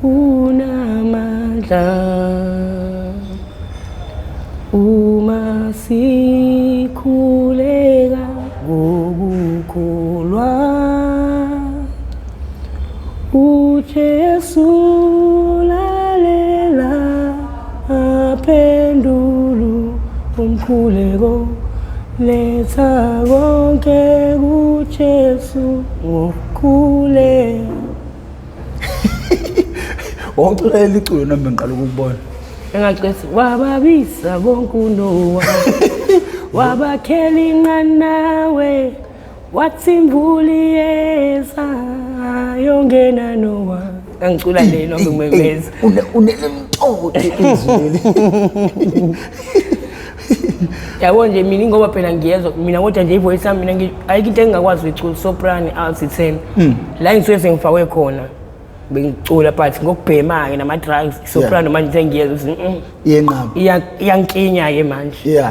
Unamandla uma sikhuleka ngokukholwa uJesu lalela aphendulu umkhuleko letha konke kuJesu ngokukhuleka. Wawucula leli culo nami bengiqala ukukubona. Engacesi wababisa bonke uNowa wabakhela inqanawe wathi imvula iyeza yongena Nowa. Ngangicula le noma ngimemeza. Unelimtoti izwi leli. Yabo nje mina ngoba phela ngiyezwa mina kodwa nje ivoice yami mina ayikho into engingakwazi uyicula soprano alt 10. La ngisuke sengifakwe khona bengicula but ngokubhema-ke nama-drugs soprano manje sengiyezwa ukuthi Iyenqaba. Iyankinya-ke manje.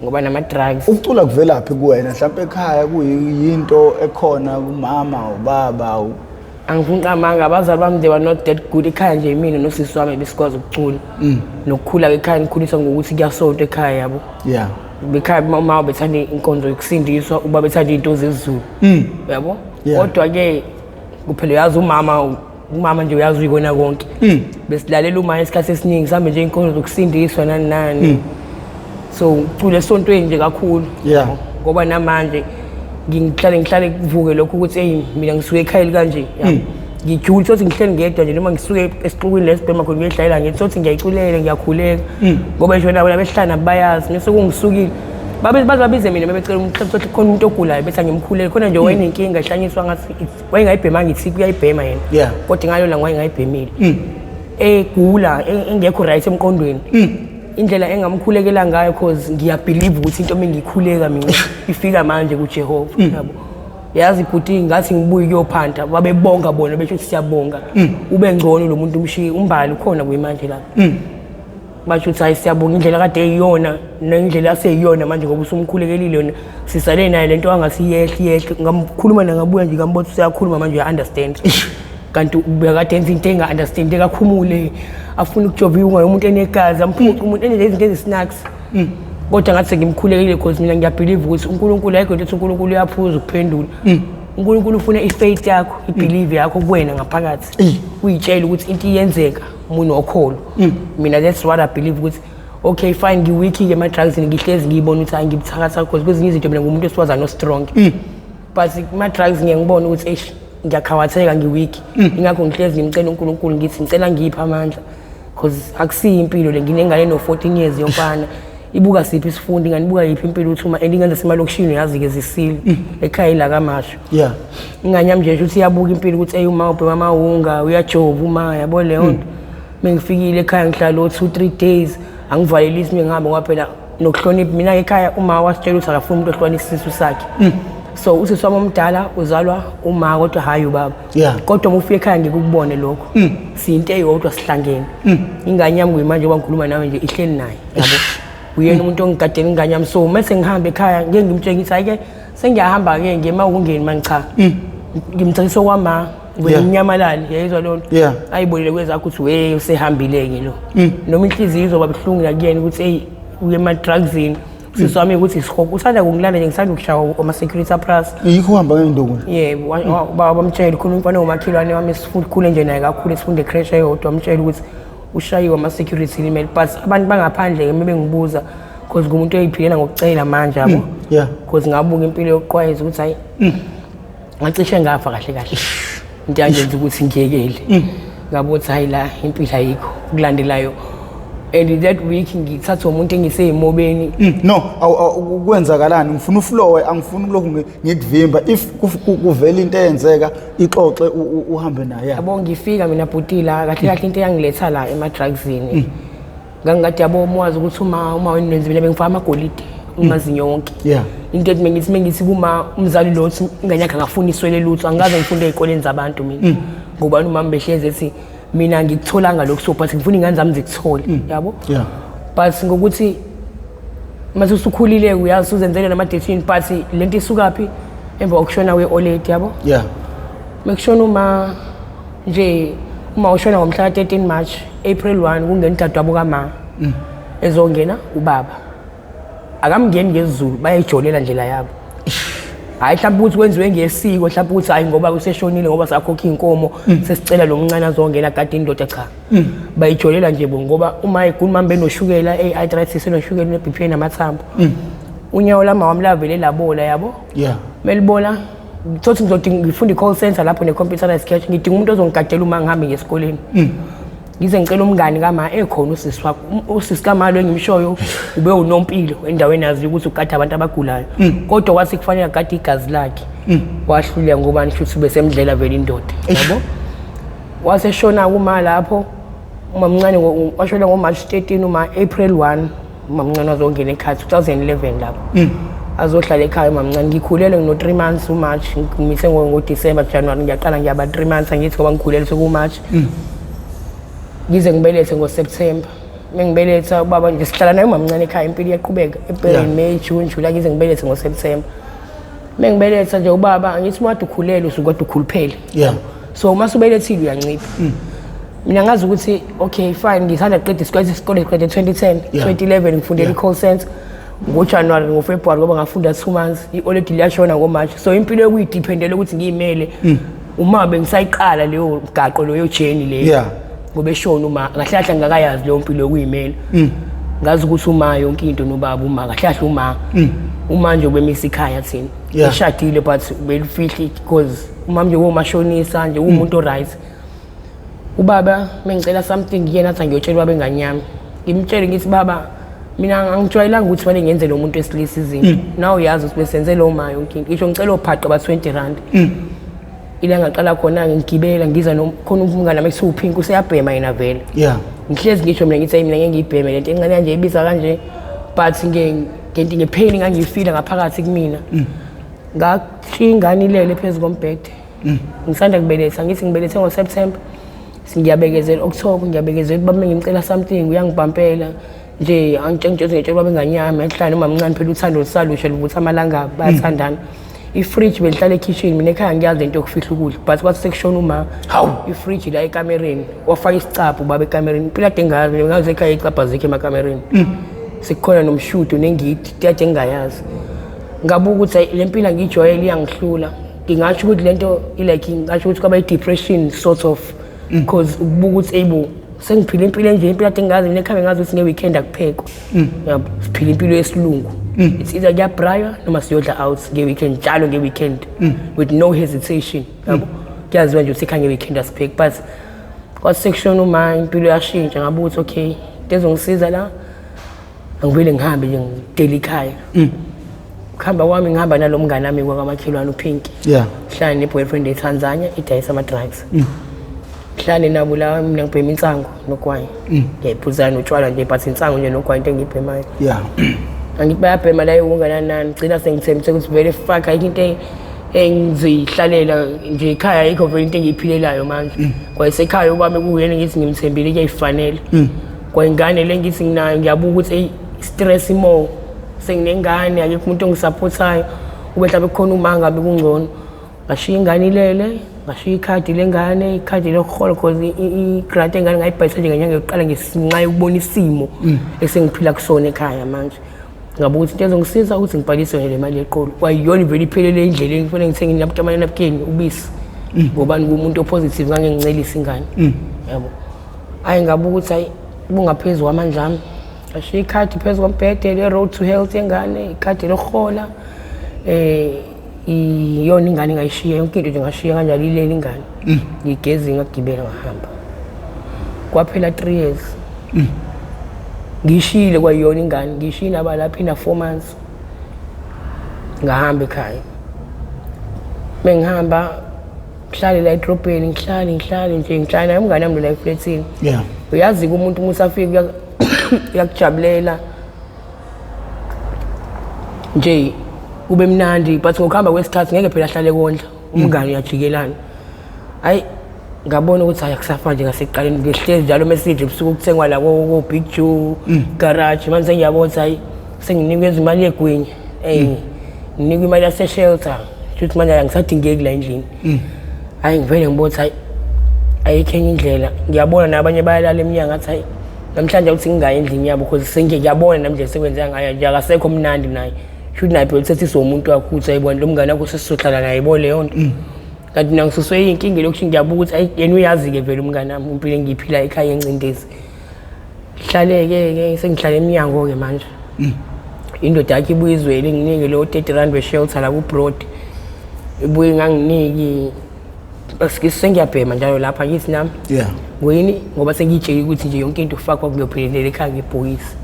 Ngoba nama-drugs. Ukucula kuvelaphi kuwena? Mhlawumpe ekhaya kuyinto ekhona kumama, ubaba? Angifuni amanga, abazali bami they were not that good. Ekhaya nje mina nosisi wami besikwazi ukucula. Nokukhula ekhaya ngikhuliswa ngokuthi kuyasontwa ekhaya yabo. Bekhaya uma bethanda inkonzo yokusindiswa, uba bethanda izinto zezulu. Yabo? Kodwa ke kuphela uyazi umama nje uyazi uyikona konke. Besilalela uma isikhathi esiningi sihambe nje inkonzo zokusindiswa nani nani. So ngicule esontweni nje kakhulu. Ngoba namanje ngihlale kuvuke lokho ukuthi hey mina ngisuke ekhaya kanje. Ngijule sothi ngihleli ngedwa nje noma ngisuke esixukwini lesibhema khona ngiyehlayela ngithi sothi ngiyayiculela ngiyakhuleka. Ngoba ngisho nabo labehlala bayazi mase kungisukile. Babe bazibabize mina bebecela umhlaba sothi khona umuntu ogulayo bese ngimkhulele khona nje wayenenkinga ehlanyiswa ngathi wayengayibhemanga ithi kuyayibhema yena. Kodwa ngalo la wayengayibhemile. Egula engekho right emqondweni. Indlela engamkhulekela ngayo cause ngiyabelieve ukuthi into mengikhuleka mina ifika manje kuJehova yabo. Yazi bhuti ngathi ngibuye kuyophanta babebonga bona besho ukuthi siyabonga. Ube ngcono lo muntu umshiye umbali ukhona kuyimanje lapha. Basho ukuthi hayi siyabonga indlela kade eyiyona nendlela aseyiyona manje ngoba usumkhulekelile yona sisale naye lento angathi yehle yehle ngamkhuluma nangabuya nje ngambona useyakhuluma manje uya understand. Kanti ubekade enza into enga understand ekakhumule afuna ukujova iwunga yomuntu enegazi amphuce umuntu enezinto ezisnacks. Kodwa ngathi sengimkhulekile because mina ngiyabelieve ukuthi uNkulunkulu ayikho into ethi uNkulunkulu uyaphuza ukuphendula. uNkulunkulu ufuna ifaith yakho, ibelief yakho kuwena ngaphakathi. Uyitshela ukuthi into iyenzeka umuntu okholo. Mina that's what I believe ukuthi okay fine ngiweak ke ema drugs ngihlezi ngiyibona ukuthi angibuthakatha because kwezinye izinto mina ngumuntu wesifazane o strong. But kuma drugs ngiye ngibone ukuthi eish ngiyakhawatheka ngiweak. Ingakho ngihlezi ngimcela uNkulunkulu ngithi ngicela ngiphe amandla because akusiyo impilo le nginengane no 14 years yomfana. Ibuka siphi isifundo inganibuka yiphi impilo uthi uma and ingenza semalokishini yazi ke zisile ekhaya ila kaMashu. Ingane yami nje ukuthi iyabuka impilo ukuthi hey uma ubhema amawunga uyajova uma yabo leyo nto. Mengifikile ekhaya ngihlala 2 3 days angivalelisi mina ngihambe ngoba phela nokuhlonipha mina ekhaya uma wasitshela ukuthi akafuni umuntu ohlukanisa isisu sakhe. So usisi wami omdala uzalwa uma kodwa hayi ubaba. Kodwa uma ufika ekhaya ngeke ukubone lokho. Siyinto eyodwa sihlangene. Ingane yami kuyimanje ngoba ngikhuluma nawe nje ihleli naye yabo. Uyena umuntu ongigadela ingane yami so mase ngihamba ekhaya ngeke ngimtshengise hayi ke sengiyahamba ke ngemawungeni manje cha. Ngimthathisa kwama nginyamalali yayizwa lonto. Ayibonile kwezakho ukuthi we usehambile ke lo. Noma inhliziyo izoba buhlungu nakuyena ukuthi hey uye ema drugsini. Sisi wami ukuthi isihogo usanda kungilanda nje ngisanda ukushawa ama security plus. Yikho uhamba ngenduku nje. Yebo, baba bamtshela khona umfana womakhelwane wami esikhule nje naye kakhulu esifunde creche eyodwa wamtshela ukuthi ushayiwe ama security limele but abantu bangaphandle ke bengibuza because ngumuntu oyiphilela ngokucela manje yabo. Because ngabuka impilo yokuqwayeza ukuthi hayi ngacishe ngafa kahle kahle. Into yangenza ukuthi ngiyekele. Ngabuka ukuthi hayi la impilo ayikho kulandelayo. And that week ngithatha umuntu engiseyimobeni. No, kwenzakalani? Ngifuna uflow, angifuni kulokhu ngikuvimba. If kuvela into eyenzeka ixoxe uhambe naye. Yabo ngifika mina bhuti la kahle kahle into eyangiletha la ema drugsini. Ngangikade yabo umwazi ukuthi uma wena mina bengifaka amagolide umazinyo wonke. Into ethi mengithi kuma umzali lo uthi ingane yakhe akafuni iswele lutho angikaze ngifunde ezikoleni zabantu mina. Ngoba umama behlezi ethi mina ngikutholanga lokhu so but ngifuna ingane zami zikuthole yabo. But ngokuthi mase usukhulile uyazi uzenzele nama decision but lento isukaphi emva kokushona kwe-oledi yabo. Mekushona uma nje, uma ushona ngomhla ka-13 March, April 1 kungena udadewabo kama, ezongena ubaba akamngeni ngesiZulu, bayayijolela ndlela yabo. Hhayi, mhlawumbe ukuthi kwenziwe ngesiko, mhlawumbe ukuthi hhayi ngoba useshonile, ngoba sakhokha iy'nkomo, sesicela lo mncane azongena gade indoda. Cha, bayijolela nje bo, ngoba uma egula umama benoshukela, eyi-arthritis, enoshukela, ne-BP, namathambo. Unyawo lama wami lavele labola, yabo. Melibola thothi ngizodinga, ngifunda i-call center lapho ne-computerized cash, ngidinga umuntu ozongigadela uma ngihambe ngesikoleni. Ngize ngicela umngani kama ekhona, usisi wakho, usisi kama lo engimshoyo ube unompilo endaweni, yaziyo ukuthi ugada abantu abagulayo, kodwa wathi kufanele agade igazi lakhe, wahluleka ngoba nisho ukuthi besemdlela vele indoda, yabo. Waseshona kuma lapho umamncane, washona ngo-March 13, uma April 1 umamncane wazongena ekhaya, 2011 lapho azohlala ekhaya umamncane. Ngikhulelwe, ngino-3 months uMarch, ngimise ngoDisemba, January ngiyaqala ngiyaba 3 months, angithi ngoba ngikhulelwe sekuMarch, ngize ngibelethe ngoSeptember. Mengibeletha ubaba nje, sihlala naye umamncane ekhaya, impilo iyaqhubeka, April, May, June, July, ngize ngibelethe ngoSeptember. Mengibeletha nje ubaba, angithi uma kade ukhulelwe usuke kade ukhuluphele, so uma subelethile uyancipha. Mina ngazi ukuthi okay fine, ngisanda kuqeda isikole, isikole siqede 2010. 2011 ngifundela i-call center ngoJanuary, ngoFebruary, ngoba ngafunda 2 months, i-oledi liyashona ngoMarch. So impilo yokuyidependela ukuthi ngiyimele uma bengisayiqala leyo mgaqo, leyo journey leyo, ngoba eshona uma kahle kahle ngingakayazi leyo mpilo yokuyimela. Ngazi ukuthi uma yonke into nobaba, uma kahle kahle uma nje ubemisa ikhaya thina, eshadile, but belifihli because uma nje womashonisa nje umuntu oright. Ubaba mengicela something kuyena athi angiyotshela ubaba enganyami. Ngimtshele ngithi, "Baba, mina angijwayelanga ukuthi fanele ngenze lo muntu wesilisa izinto. Nawe uyazi ukuthi besenze lo ma yonke into." Ngisho ngicela ophaqa ba-20 rand, ila ngaqala khona ngigibela, ngiza khona umngane wami ekuthiwa uPink, useyabhema yena vele. Ngihlezi ngisho mina ngithi, "Hayi, mina ngeke ngiyibheme lento encane kanje, ibiza kanje." But ngento ngepain ngangiyifila ngaphakathi kumina. Ngashiya ingane ilele phezu kombhede, ngisanda kubeletha. Ngithi ngibelethe ngoSeptember, ngiyabekezela October, ngiyabekezela. Uba ngimcela something uyangibhampela nje, angitshela ngitshela uba benganyama ehlala noma mncane phela, uthando lusalusha luvutha amalangabi, bayathandana. Ifridge belihlala ekhishini, mina ekhaya ngiyazi lento yokufihla ukudla, but kwathi sekushona uma, Hawu. ifridge la ekamereni, wafaka isicabha ubaba ekamereni. Impilo ade ngazi mina, ngazi ekhaya icabha zikho emakamereni, sekukhona nomshudo nengidi kade ngingayazi. Ngabuka ukuthi hayi, le mpilo angiyijwayele, iyangihlula. Ngingasho ukuthi lento i-like, ngingasho ukuthi kwaba i-depression sort of, because ukubuka ukuthi eyibo, sengiphila impilo enje, impilo ade ngingazi mina ekhaya. Ngazi ukuthi nge-weekend akuphekwa, yabo, siphila impilo yesilungu. It's either kuyabraywa noma siyodla out nge-weekend, njalo nge-weekend, with no hesitation, yabo. Kuyaziwa nje ukuthi ekhaya nge-weekend asipheki. But kwathi sekushona uma, impilo yashintsha. Ngabuka ukuthi okay, into ezongisiza la, angivele ngihambe nje, ngidele ikhaya. Ukuhamba kwami, ngihamba nalo mngane wami kwakamakhelwane, uPink. Hlala ne-boyfriend eTanzania idayisa ama-drugs, ngihlale nabo la. Mina ngibhema insango nogwayi, ngiyayiphuzana notshwala nje, but insango nje nogwayi into engiyibhemayo. Angithi bayabhema la ewungananani, gcina sengithembise ukuthi vele fuck, ayikho into engizoyihlalela nje ekhaya, ayikho vele into engiyiphilelayo manje. Kwayisekhaya ubami kuyena ngithi ngimthembile, kuyayifanele. Kwayingane le ngithi nginayo, ngiyabuka ukuthi eyi, stress more, senginengane, akekho umuntu ongisaphothayo. Ube mhlawumbe kukhona uma ngabe kungcono. Ngashiya ingane ilele, ngashiya ikhadi lengane, ikhadi lokuhola, because i-grant engane ngayibhalisa nje ngenyanga yokuqala ngesinxa yokubona isimo esengiphila kusona ekhaya manje. Ngabuka ukuthi into ezongisiza ukuthi ngibhalise le mali yeqolo, kwayiyona ivele iphelele endleleni. Kufanele ngithenge amanapukeni, ubisi, ngobani kumuntu opositive, ngangincelisa ingane, yabo. Hayi, ngabuka ukuthi hayi, bungaphezu kwamandla ami. Ngashiya ikhadi phezu kombhede le-Road to Health yengane, ikhadi lokuhola, iyona ingane ngayishiya, yonke into nje ngashiya kanjalo ilele ingane. Ngigezi, ngagibela, ngahamba. Kwaphela 3 years ngiyishiyile kwayiyona ingane, ngiyishiye nabalapha ina 4 months. Ngahamba ekhaya, mengihamba ngihlale la edrobheni, ngihlale ngihlale nje, ngihlale naye umngane wami la eflethini. Uyazi-ke umuntu uma usafika uyakujabulela nje, kube mnandi, but ngokuhamba kwesikhathi ngeke phela ahlale kondla umngane, uyajikelana. Hayi, ngabona ukuthi hayi, akusafani nje ngasekuqaleni. Ngihlezi njalo mesidle ebusuku kuthengwa la ko-Big Joe garage. Manje sengiyabona ukuthi hayi, senginikeza imali yegwinya, nginikwa imali yase-shelter, shuthi manje angisadingeki la endlini. Hayi, ngivele ngibona ukuthi hayi, ayikho enye indlela. Ngiyabona nabanye bayalala emnyango, ngathi hayi, namhlanje ukuthi ngingayi endlini yabo, because sengiyabona namhlanje sekwenzeka ngayo nje, akasekho mnandi naye. Shuthi naye phela uthethiswa umuntu wakho ukuthi ayibona lo mngane wakho sesizohlala naye, yebo leyo nto. Kanti mina ngisuswe iy'nkinga lokhu, ngiyabuka ukuthi ayi, yena uyazi-ke vele umngane wami impilo engiyiphila ekhaya yencindezi. Hlaleke-ke, sengihlala emnyango-ke manje. Indoda yakhe ibuye izwele inginike lo R30 we-shelter la ku-Broad, ibuye inganginiki. Sengiyabhema njalo lapha kithi nami. Ngiyini ngoba sengiyitshela ukuthi nje yonke into ufakwa kuyophelela ekhaya ngebhokisi,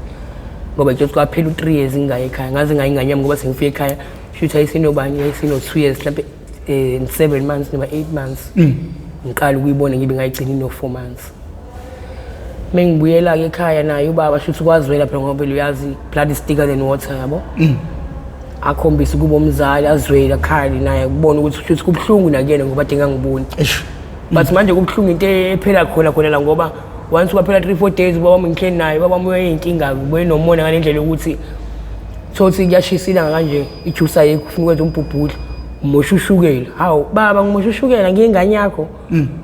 ngoba nje kwaphela u-3 years ngingayi ekhaya, ngaze ngayi nganyama ngoba sengifike ekhaya shuthi ayisinobani, ayisino-2 years mhlawumbe, 7 months noma 8 months. Ngiqala ukuyibona ngibe ngayigcina ino-4 months. Mengibuyela-ke ekhaya naye ubaba shuthi kwazwela phela, ngoba phela uyazi, blood is thicker than water, yabo. Akhombise ukuba umzali azwele, akhale naye, kubona ukuthi shuthi kubuhlungu nakuyena ngoba ade ngangiboni. But manje kubuhlungu into ephela khona khona la, ngoba once kwaphela 3 4 days ubaba wami ngihleli naye, ubaba wami uyinkinga, ubuye nomona ngale ndlela yokuthi thothi kuyashisa ilanga kanje, ijuice ayikho, ufuna ukwenza umbhubhudlo, umosha ushukela. Hawu baba, ngimosha ushukela ngiyingane yakho?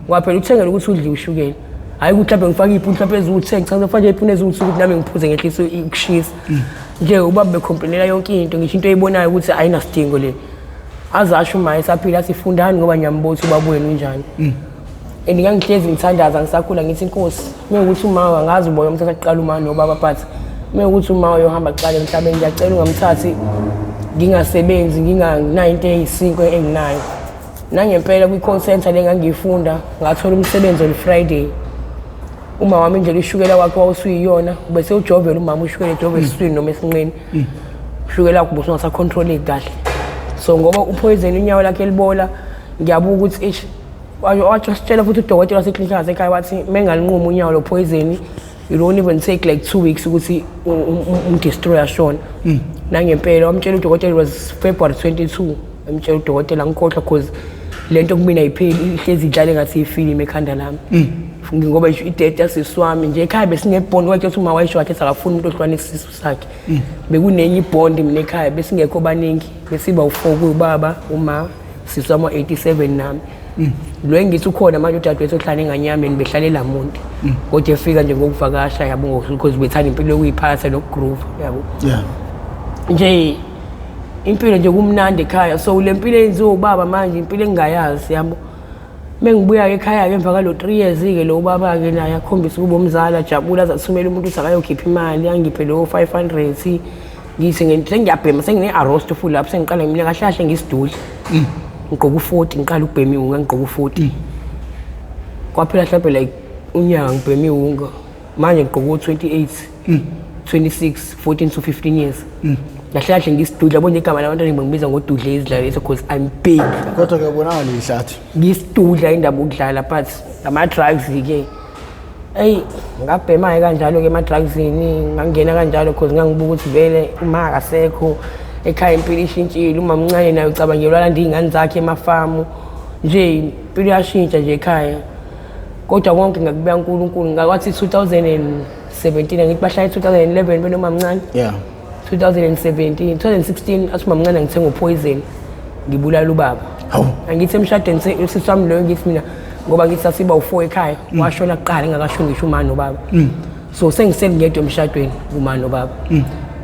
Ngoba phela uthengele ukuthi udliwe ushukela, hhayi ukuthi mhlawumbe ngifake iy'puni mhlawumbe eziwu-10. Cha, ngifake iy'puni eziwu-2 ukuthi nami ngiphuze ngehlise ukushisa nje. Ubaba becomplainela yonke into, ngisho into eyibonayo ukuthi ayinasidingo le. Azasho uma esaphila athi fundani, ngoba ngiyambona ukuthi ubaba wenu unjani. And ngangihlezi ngithandaza ngisakhula, ngithi inkosi, mewukuthi uma angazi uboya umthatha kuqala uma nobaba, but mewukuthi uma uyohamba kuqala emhlabeni, ngiyacela ungamthathi ngingasebenzi, nginganayo into eyisinkwe enginayo. Nangempela kwi-call center le ngangiyifunda ngathola umsebenzi on Friday. Uma wami indlela ushukela wakhe wawusuyiyona, ubese ujovela umama ushukela, ejova esiswini noma esinqeni, ushukela wakhe ubusungasacontroleki kahle. So ngoba upoison unyawo lakhe libola, ngiyabuka ukuthi ish, wasitshela futhi udokotela waseklinikhi ngasekhaya, wathi mengalinquma unyawo lo poison, it won't even take like 2 weeks ukuthi umdestroy ashona. Nangempela wamtshela udokotela, it was February 22 emtshela udokotela. Ngikhohlwa cause lento kumina ayipheli, ihlezi idlale ngathi ifilimu ekhanda lami, ngoba i-death yasisi wami nje ekhaya besinebond. Wathi uma wayisho wakhe akafuni umuntu ohlukanisa isisu sakhe. Bekunenye ibond mina ekhaya, besingekho baningi, besiba u-four, kuyubaba, uma, sisi wami wa-87 nami. Lo engithi ukhona manje udadewethu ohlala enganyameni, behlala elamonti, kodwa efika nje ngokuvakasha, yabo, because bethanda impilo yokuyiphatha nokugroove, yabo. Nje impilo nje kumnandi ekhaya. So le mpilo eyenziwe ubaba manje impilo engingayazi, yabo. Mengibuya-ke ekhaya-ke emva kwalo 3 years-ke, lo ubaba-ke naye akhombisa ukuba umzali, ajabule, aze athumele umuntu ukuthi akayokhipha imali, angiphe lowo 500. Ngithi sengiyabhema, sengine-arosto futhi lapho sengiqala mina kahle kahle ngisidudla, ngigqoka u-40, ngiqala ukubhema iwunga ngigqoka u-40. Kwaphela mhlawumbe like unyaka ngibhema iwunga, manje ngigqoka u-28, 26, 14 to 15 years. Kahle kahle ngisidudla, yabo nje igama labantwana bengibiza ngodudla izidlalo leso, because I'm big. Kodwa kuyabonakala ihlathi. Ngisidudla indaba ukudlala, but ama-drugs-ke, eyi, ngabhema-ke kanjalo-ke ema-drugsini, ngangena kanjalo cause ngangibuka ukuthi vele uma akasekho ekhaya impilo ishintshile. Uma mncane naye ucabangelwa alanda iy'ngane zakhe emafamu nje, impilo iyashintsha nje ekhaya. Kodwa konke ngakubeka uNkulunkulu. Ngakwathi 2017, angithi bahlala 2011 benomamncane. 2017, 2016 athi mamncane ngithenga upoison, ngibulala ubaba. Hawu. Angithi emshadweni usisi wami loyo, ngithi mina ngoba ngithi sasiba u-four ekhaya, washona kuqala engakashoni ngisho uma nobaba. So sengisele ngedwa emshadweni kuma nobaba.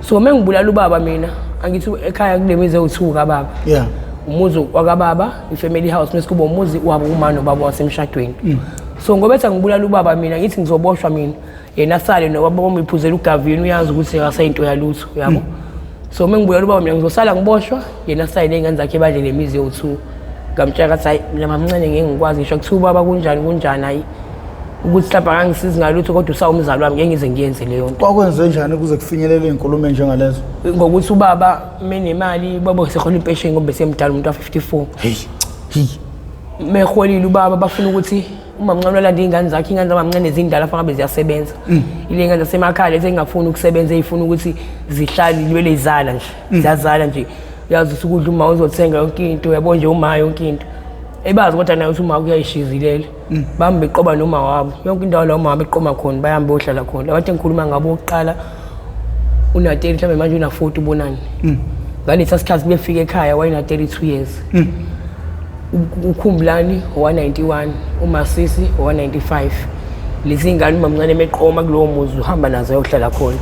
So uma ngibulala ubaba mina, angithi ekhaya kule mizi ewu-two kababa, umuzi wakababa, i-family house, mase kuba umuzi wabo uma nobaba wasemshadweni. So ngoba ethi angibulala ubaba mina, ngithi ngizoboshwa mina, yena asale nobaba wami, ugavini, uyazi ukuthi akasayinto yalutho, yabo. So uma ngibulala ubaba mina ngizosala ngiboshwa, yena asale ney'ngane zakhe badle nemizi ewu-two. Ngamtshela ngathi hayi, mina mamncane ngeke ngikwazi, ngisho kuthiwa ubaba kunjani kunjani, hayi ukuthi mhlawumbe akangisizi ngalutho, kodwa usawumzali wami, ngeke ngize ngiyenze leyo nto. Kwakwenze njani ukuze kufinyelele iy'nkulumo enjengalezo? Ngokuthi ubaba menemali, ubaba sehola impesheni ngoba besemdala umuntu wa-54. Hey hey. Meholile ubaba, bafuna ukuthi umamncane olanda iy'ngane zakhe, iy'ngane zamamncane zindala, fangabe ngabe ziyasebenza. Ile ngane zasemakhaya lezi ey'ngafuni ukusebenza, ey'funa ukuthi zihlale libele izala nje, ziyazala nje, uyazi ukuthi ukudla uma uzothenga yonke into, uyabo nje uma yonke into ebazi, kodwa naye ukuthi uma kuyayishizilela. Bami beqoba noma wabo yonke indawo la uma beqoma khona, bayahamba bohlala khona. Abantu engikhuluma ngabo okokuqala una-30, mhlawumbe manje una-40 ubonani. Ngalesa sikhathi befika ekhaya wayena-32 years. Ukhumbulani 191, uMasisi 195. Lezi ngane umamncane meqoma kulowo muzi uhamba nazo ayohlala khona.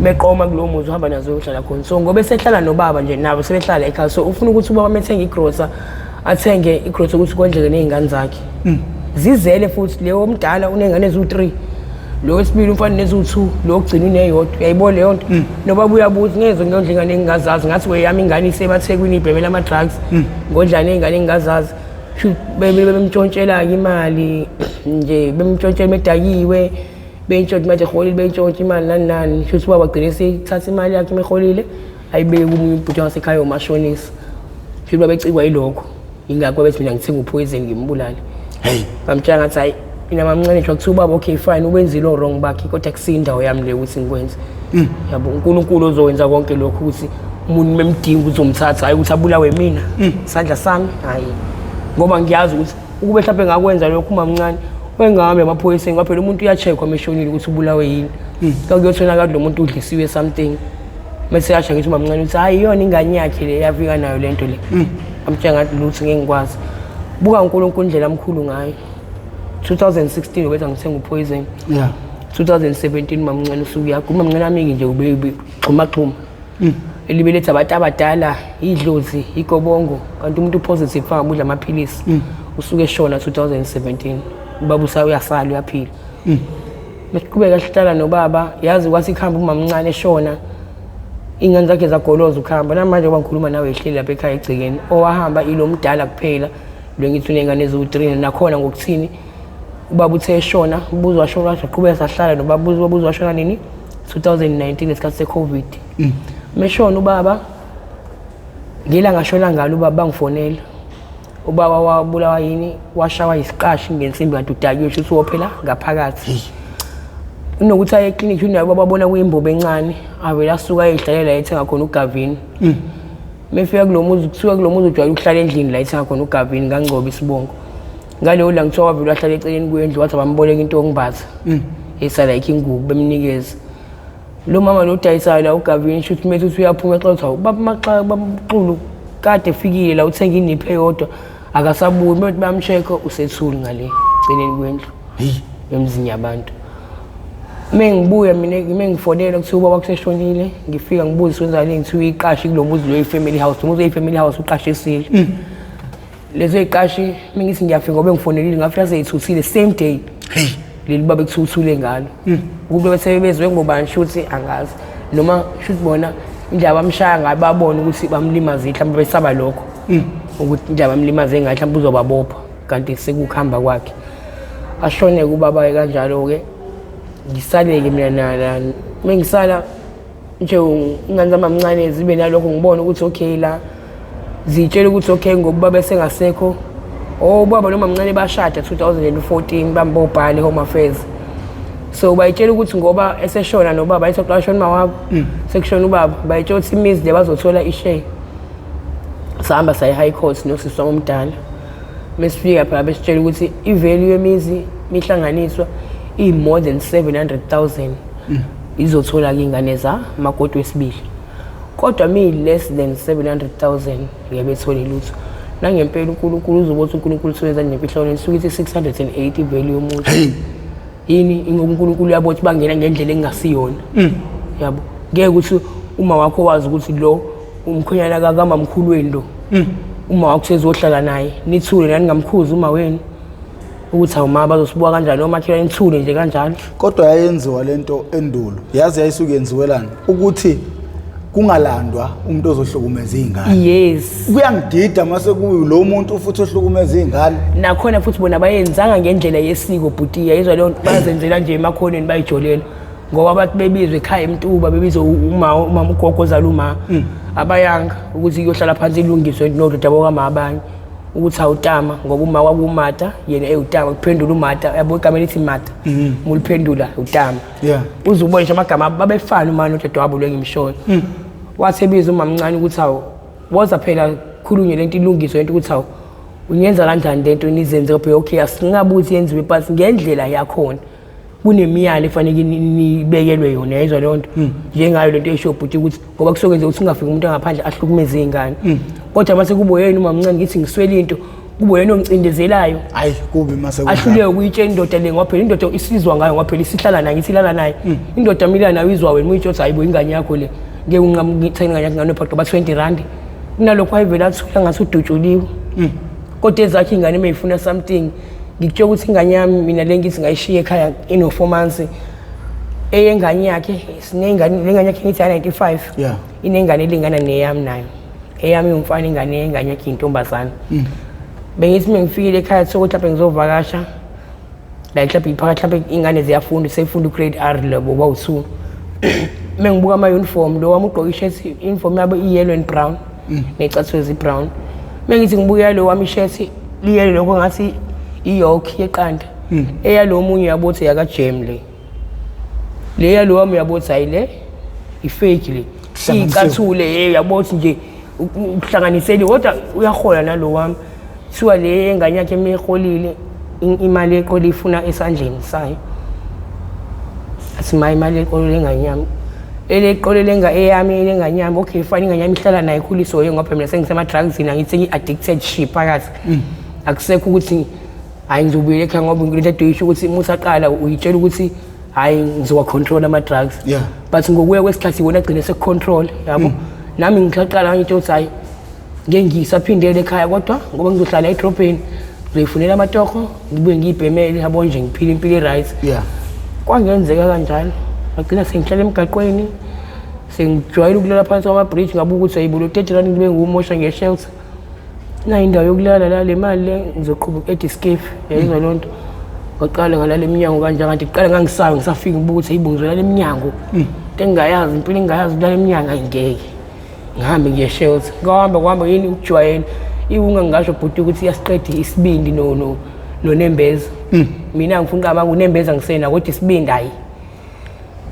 Meqoma kulowo muzi uhamba nazo ayohlala khona. So ngoba esehlala nobaba nje nabo sebehlala ekhaya, so ufuna ukuthi ubaba methenga igrosa, athenge igrosa ukuthi kondleke ney'ngane zakhe. Zizele futhi, leyo omdala uney'ngane eziwu-3, lo wesibili umfana neziwu-2, lo wokugcina uneyodwa. Uyayibona leyo nto? Nobaba uyabuza, ngezwe ngiyondla ingane engingazazi, ngathi weyami ingane isemathekwini ibhemela ama-drugs, ngondlane iy'ngane engingazazi. Bemtshontshela-ke imali nje, bemtshontshela medakiwe, beyintshontsha manje eholile, beyintshontsha imali nani nani. Shuthi ubaba agcine eseyithatha imali yakhe emeholile, ayibeke komunye ubhuti wasekhaya omashonisa. Shuthi babecikwa yilokho, yingakho babethi mina ngithenga uphoyizeni ngimbulale. Hey. Bamtshela ngathi hayi, mina mamncane nje, kuthiwa ubaba okay fine, ubenzile o-wrong bakhe, kodwa kusiyo indawo yami le ukuthi ngikwenze. Yabo, uNkulunkulu ozowenza konke lokhu, ukuthi umuntu memdinga uzomthatha, hayi ukuthi abulawe mina isandla sami, hayi, ngoba ngiyazi ukuthi ukube mhlawumbe ngakwenza lokhu umamncane wengami emaphoyiseni, ngoba phela umuntu uya-check-wa meshonile ukuthi ubulawe yini. Kakuyotholakala lo muntu udlisiwe something, mese yasho ngithi umamncane ukuthi hayi, iyona ingane yakhe le yafika nayo le nto le. Amtshela ngathi lutho, ngeke ngikwazi. Buka uNkulunkulu indlela amkhulu ngayo. 2016 ubetha ngithenga upoison. 2017 mamncane usuku yakho umamncane amiki nje ube xhuma xhuma, elibeletha abantu abadala, idlozi, igobongo, kanti umuntu upositive fanga kudla amaphilisi. Usuke eshona 2017, ubaba uyasala uyaphila. Mesiqhubeka sihlala nobaba, yazi kwathi kuhamba umamncane eshona, iy'ngane zakhe zagoloza ukuhamba. Namanje ngoba ngikhuluma nawe ehleli lapha ekhaya egcekeni, owahamba ilo mdala kuphela, lo ngithi uney'ngane eziwu-3. Nakhona ngokuthini, ubaba uthe eshona, ubuze washona, waqhubeka sahlala nobaba. Ubuze ubuze washona nini? 2019, ngesikhathi se-COVID. Meshona ubaba, ngila ngashona ngalo ubaba, bangifonela. Ubaba wabulawa yini? Washawa isiqashi ngensimbi, kanti udakiwe, shuthi wophela ngaphakathi. Kunokuthi aye eklinikhi unayo, babona kuyimbobo encane, avele asuka ayeyihlalela ethenga khona ugavini. Mefika kulo muzi, kusuka kulo muzi ujwayele ukuhlala endlini la ethenga khona ugavini, ngangcoba isibongo. Ngaleyo la ngithiwa wavele wahlala eceleni kwendlu, wathi abamboleka into yokumbatha esala ikho ingubo, bemnikeza lo mama lo udayisayo la ugavini. Shuthi methi uthi uyaphuma, exoxa ubaba Maxaka, babamxulu kade efikile la, uthenga iniphu eyodwa, akasabuyi. Methi bayam-check-a, usethuli ngale eceleni kwendlu emzini yabantu. Mengibuya mina, mengifonela, kuthiwa ubaba kuseshonile. Ngifika ngibuza kwenzakale, ngithiwa iqashi kulo muzi lo, i-family house, lo muzi oyi-family house uqashisile lezo y'qashi. Mengithi ngiyafika ngoba ngifonelile, ngafika seyithuthile same day. Leli baba ekuthuthule ngalo ukube bese bezwe ngobani, shuthi angazi, noma shuthi bona indlela bamshaya ngayo, babona ukuthi bamlimazile, mhlawumbe besaba lokho ukuthi indlela bamlimaze ngayo mhlawumbe uzobabopha, kanti sekukuhamba kwakhe. Ashone kubaba kanjalo-ke, ngisale-ke mina. Mengisala nje, ingane zami amncane zibe nalokho, ngibone ukuthi okay, la zitshela ukuthi okay, ngoba ubaba esengasekho. Oh, ubaba noma mncane bashada 2014, bambobhale Home Affairs, so bayitshela ukuthi ngoba eseshona nobaba, ayithi washona uma wabo, sekushona ubaba, bayitshela ukuthi imizi le bazothola ishare. Sahamba saye high court nosisi wami omdala. Mesifika phela, besitshela ukuthi ivalue yemizi mihlanganiswa iyi-more than 700,000, izothola-ke iy'ngane za makoti wesibili, kodwa mi-less than 700,000 ngeke bethole lutho. Nangempela uNkulunkulu uzobe uthi uNkulunkulu usebenza nemfihlakalo, isuke ithi 680 ivalue yomuzi. Yini? Ingoba uNkulunkulu uyabona ukuthi bangena ngendlela engasiyona. Yabo, ngeke ukuthi uma wakho wazi ukuthi lo umkhwenyana kakamamkhulu wenu lo, uma wakho sezohlala naye, nithule nani, ngamkhuzi uma wenu ukuthi awu ma, bazosibuka kanjani omakhelwane, nithule nje kanjalo. Kodwa yayenziwa lento endulo, yazi yayisuke yenziwelani? Ukuthi kungalandwa umuntu ozohlukumeza iy'ngane. Kuyangidida mase kuyi lo muntu futhi ohlukumeza iy'ngane. Nakhona futhi bona bayenzanga ngendlela yesiko, bhutiya yizwa leyo nto, bazenzela nje emakhoneni, bayijolela, ngoba bathi bebizwe ekhaya eMtuba, bebizwe uma umama ugogo ozala uma, abayanga ukuthi kuyohlala phansi ilungiswe nododa bokama abanye ukuthi awutama, ngoba uma kwakumata yena ewutama, kuphendula umata, yabo, igama elithi mata muliphendula utama. Uze ubone nje amagama babefana uma nodade wabo lo engimshoyo. Wathi ebiza umamncane ukuthi awu, woza phela, khulunywe lento, ilungiswe lento, ukuthi awu, unyenza kanjani lento nizenze phela. Okay, asingabe ukuthi yenziwe phansi ngendlela yakhona, kunemiyalo efanele nibekelwe yona, yayizwa leyo nto, njengayo lento esho bhuti, ukuthi ngoba kusuke nje ukuthi ungafiki umuntu angaphandle ahlukumeze iy'ngane. Kodwa mase kube yena umamncane, ngithi ngiswele into, Kube yena ongicindezelayo. Hayi kubi mase ahluleke ukuyitshela indoda le ngoba phela indoda isizwa ngayo ngoba phela isihlala naye ngithi ilala naye. Indoda milala nayo izwa wena uyitsho ukuthi hayibo ingane yakho le ngeke unqamuke ngithenga ingane yakho nganophaqa ba 20 rand. Kunalokho ayivela athula ngathi udutshuliwe. Kodwa ezakhe ingane uma ifuna something ngikutshela ukuthi ingane yami mina le ngithi ngayishiya ekhaya ino 4 months. Eyengane yakhe sinengane lengane yakhe ngithi ya 95. Yeah. Inengane elingana neyami nayo. Eyami umfana ingane yengane yakhe intombazana. Bengithi mengifikile ekhaya sokuthi lapha ngizovakasha la mhlawumbe iphakathi mhlawumbe ingane ziyafunda seyifunda u-grade R labo bawu-2. Mengibuka ama-uniform lo wami ugqoke ishethi uniform yabo i-yellow and brown ney'cathulo ezi-brown. Mengithi ngibuka lo wami ishethi liyellow lokho ngathi i-yoke yeqanda. Eyalo omunye uyabo ukuthi yaka-jam le. Le yalo wami uyabo ukuthi hayi le i-fake le. Iy'cathule uyabo ukuthi nje ukuhlanganiseli kodwa uyahola nalo wami. Kuthiwa le engane yakhe emeholile imali yeqolo ifuna esandleni sayo. Athi ma imali yeqolo lengane yami. Eleqolo lenga eyami lengane yami okay fine ingane yami ihlala naye ikhuliswe yiyo ngoba mina sengisema-drugsini angithi sengi-addicted shi phakathi. Akusekho ukuthi hayi ngizobuyela ekhaya ngoba into edoyisho ukuthi uma usaqala uyitshela ukuthi hayi ngizowa-control ama-drugs. But ngokuya kwesikhathi wona agcine sekucontrol yabo. Nami ngisaqala ngitshela ukuthi hayi ngeke ngisaphindele ekhaya kodwa ngoba ngizohlala edrobheni ngizoyifunela amatoho ngibuye ngiyibhemele yabo nje ngiphile impilo e-right. Kwangenzeka kanjalo ngagcina sengihlala emgaqweni sengijwayele ukulala phansi kwama-bridge ngabuka ukuthi hayibo lo 30 rand ngibe ngiwumosha nge-shelter. Nayi indawo yokulala la le mali le ngizoqhuba u-Ediscape yayizwa loo nto. Ngaqala ngalala eminyango kanje kanti kuqala ngangisayo ngisafika ngibuka ukuthi hayibo ngizolala eminyango. Into engingayazi impilo engingayazi ukulala eminyango ayingeke. Ngihambe ngiye shelter. Ngahamba kuhamba yini ukujwayela. Iwunga ngingasho bhuti ukuthi iyasiqeda isibindi no no nonembeza. Mina ngifuna uqaba unembeza ngisena kodwa isibindi hayi.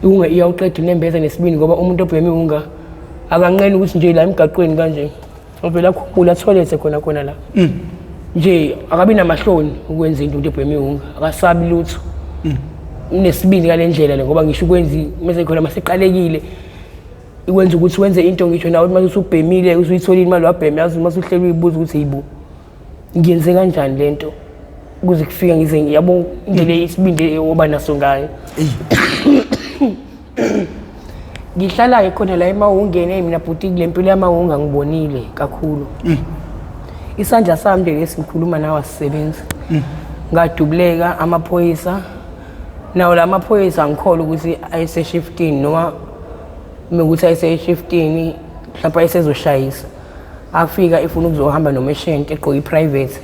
Iwunga iyawuqeda unembeza nesibindi ngoba umuntu obhema iwunga akanqeni ukuthi nje la emgaqweni kanje. Uvela akhuphula toilet khona khona la. Nje akabi namahloni ukwenza into umuntu ebhema iwunga akasabi lutho. Unesibindi ngale ndlela le ngoba ngisho ukwenza mase khona maseqalekile ikwenza ukuthi wenze into ngisho nawe mase usubhemile usuyitholile imali wabhema yazi mase uhleli uyibuza ukuthi yibo ngiyenze kanjani lento kuze kufika ngize yabo indlela isibindi oba naso ngayo. Ngihlala ke khona la emawungeni mina bhuti kule mpilo yamawunga ngibonile kakhulu. Isandla sami nje lesi ngikhuluma nawe asisebenzi. Ngadubuleka amaphoyisa nawo la maphoyisa angikholwa ukuthi ayeseshiftini noma mekuthi ayeseshiftini mhlawumbe ayesezoshayisa. Afika efuna ukuzohamba nomeshenti egqoke i-private.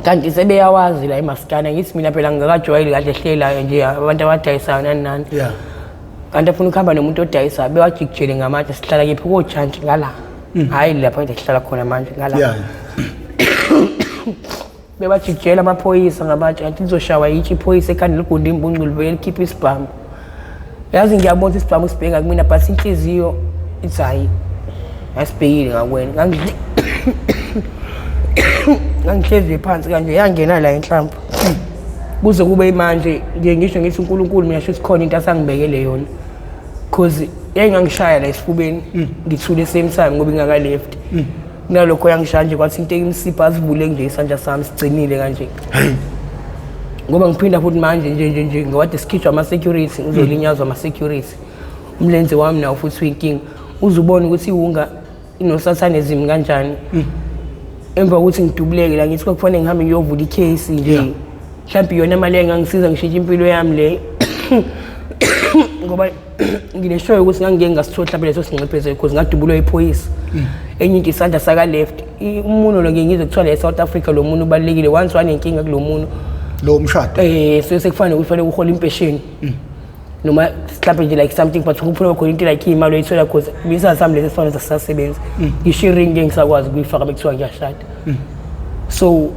Kanti sebeyawazi la emaskana ngithi mina phela ngingakajwayeli kahle hlela nje abantu abadayisayo nani nani. Kanti afuna ukuhamba nomuntu odayisayo bewajikijele ngamatshe sihlala kephi kojantshi ngala. Hhayi lapha kade sihlala khona manje ngala. Bebajikijela amaphoyisa ngamatshe kanti lizoshawa yitshe iphoyisa ekhanda ligunda imbuncu livele likhiphe isibhamu. Yazi ngiyabona ukuthi isibhamu sibheka kumina but inhliziyo ithi hhayi asibhekile ngakwena. Ngangihlezi phansi kanje yangena la inhlamvu. Kuze kube manje ngiye ngisho ngithi uNkulunkulu mina shuthi khona into asangibekele yona. Cause yayingangishaya la esifubeni ngithule same time ngoba ingaka left. Kunalokho yangishaya nje kwathi into imsipha asivule nje isandla sami sigcinile kanje. Ngoba ngiphinda futhi manje nje nje nje ngowade sikhishwa ama security ngizolinyazwa ama security. Umlenze wami nawo futhi uyinkinga. Uzubona ukuthi iwunga inosathanism kanjani. Emva kokuthi ngidubuleke la ngithi kwakufanele ngihambe ngiyovula icase nje. Mhlawumbe iyona imali engangisiza ngishintshe impilo yami le. Ngoba ngineshoyo ukuthi ngangike ngasithola mhlawumbe leso sinxephezelo because ngadubulwa iphoyisa. Enye into isandla saka left. Umuntu lo ngeke ngizwe kuthiwa la eSouth Africa lo muntu ubalulekile once wanenkinga kulo muntu. Lo mshado. Sekufanele ukuthi uhola impesheni. Noma mhlawumbe nje like something but ukuphuma khona into like imali oyithola cause isandla sami lesi sifana sasebenza. Ngisho iring ngeke ngisakwazi ukuyifaka bekuthiwa ngiyashada. So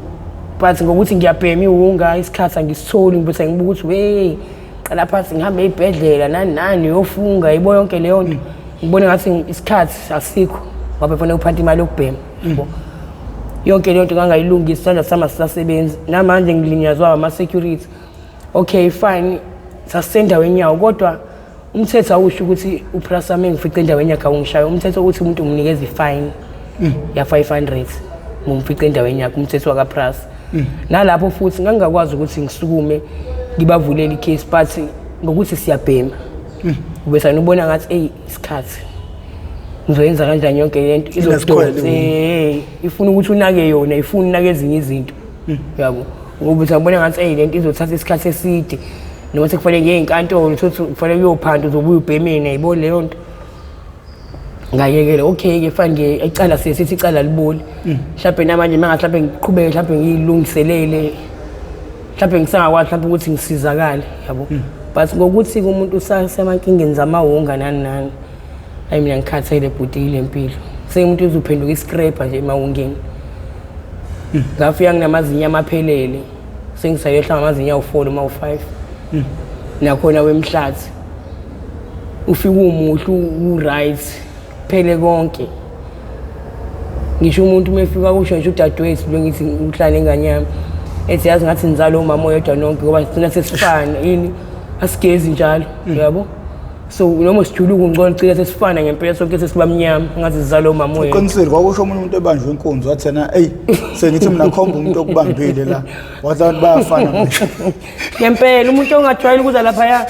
but ngokuthi ngiyabhema iwunga isikhathi angisitholi ngibese ngibuka ukuthi hey qala phansi ngihambe ey'bhedlela nani nani uyofunga yibo yonke leyo nto. Ngibone ngathi isikhathi asikho ngoba kufanele uphante imali yokubhema. Yabo. Yonke leyo nto ngangayilungisa isandla sami asisasebenzi. Namanje ngilinyazwa ama-security. Okay fine sasisendaweni yawo kodwa umthetho awusho ukuthi uPrasa mengifice endaweni yakhe awungishaya. Umthetho uthi umuntu umnikeza ifine ya 500. Ngumfice endaweni yakhe umthetho wakaPrasa. Nalapho futhi ngangingakwazi ukuthi ngisukume ngibavulele icase, but ngokuthi siyabhema, ubesane ubona ngathi, eyi, isikhathi ngizoyenza kanjani yonke lento. Inesikhwele. Izodonsa, ifuna ukuthi unake yona, ifuna unake ezinye izinto, yabo, ngoba usabona ngathi, eyi, lento izothatha isikhathi eside, noma sekufanele ngiye enkantolo, uthole ukuthi kufanele uyophanda, uzobuya ubhemeni, yayibona leyo nto. Ngayekela, okay-ke, fine-ke, icala siye sithi icala liboli. Mhlawumbe namanje uma mhlawumbe ngiqhubeke, mhlawumbe ngiyilungiselele, mhlawumbe ngisangakwazi mhlawumbe ukuthi ngisizakale, yabo. But ngokuthi umuntu usasemankingeni zamawonga nani nani, hayi, mina ngikhathele bhuti yile mpilo. Sengumuntu uzuphenduka iscraper nje emawongeni. Ngafika nginamazinyo amaphelele, sengisayehla ngamazinyo awu-4 noma awu-5, nakhona wemhlathi ufike umuhle, u-right, phele konke. Ngisho umuntu uma efika kusho ngisho udadewethu lo, ngithi uhlala nengane yami, ethi, "Yazi ngathi nizala umama oyedwa nonke, ngoba sigcina sesifana, yini, asigezi njalo, yabo." So noma sijuluka ungcono, gcina sesifana ngempela, sonke sesiba mnyama, ngathi sizala umama oyedwa. Uqinisile, kwakusho omunye umuntu ebanjwe inkunzi, wathi yena, "Eyi, sengithi mina khomba umuntu okubambile la." Wathi abantu bayafana manje. Ngempela, umuntu ongajwayele ukuza laphaya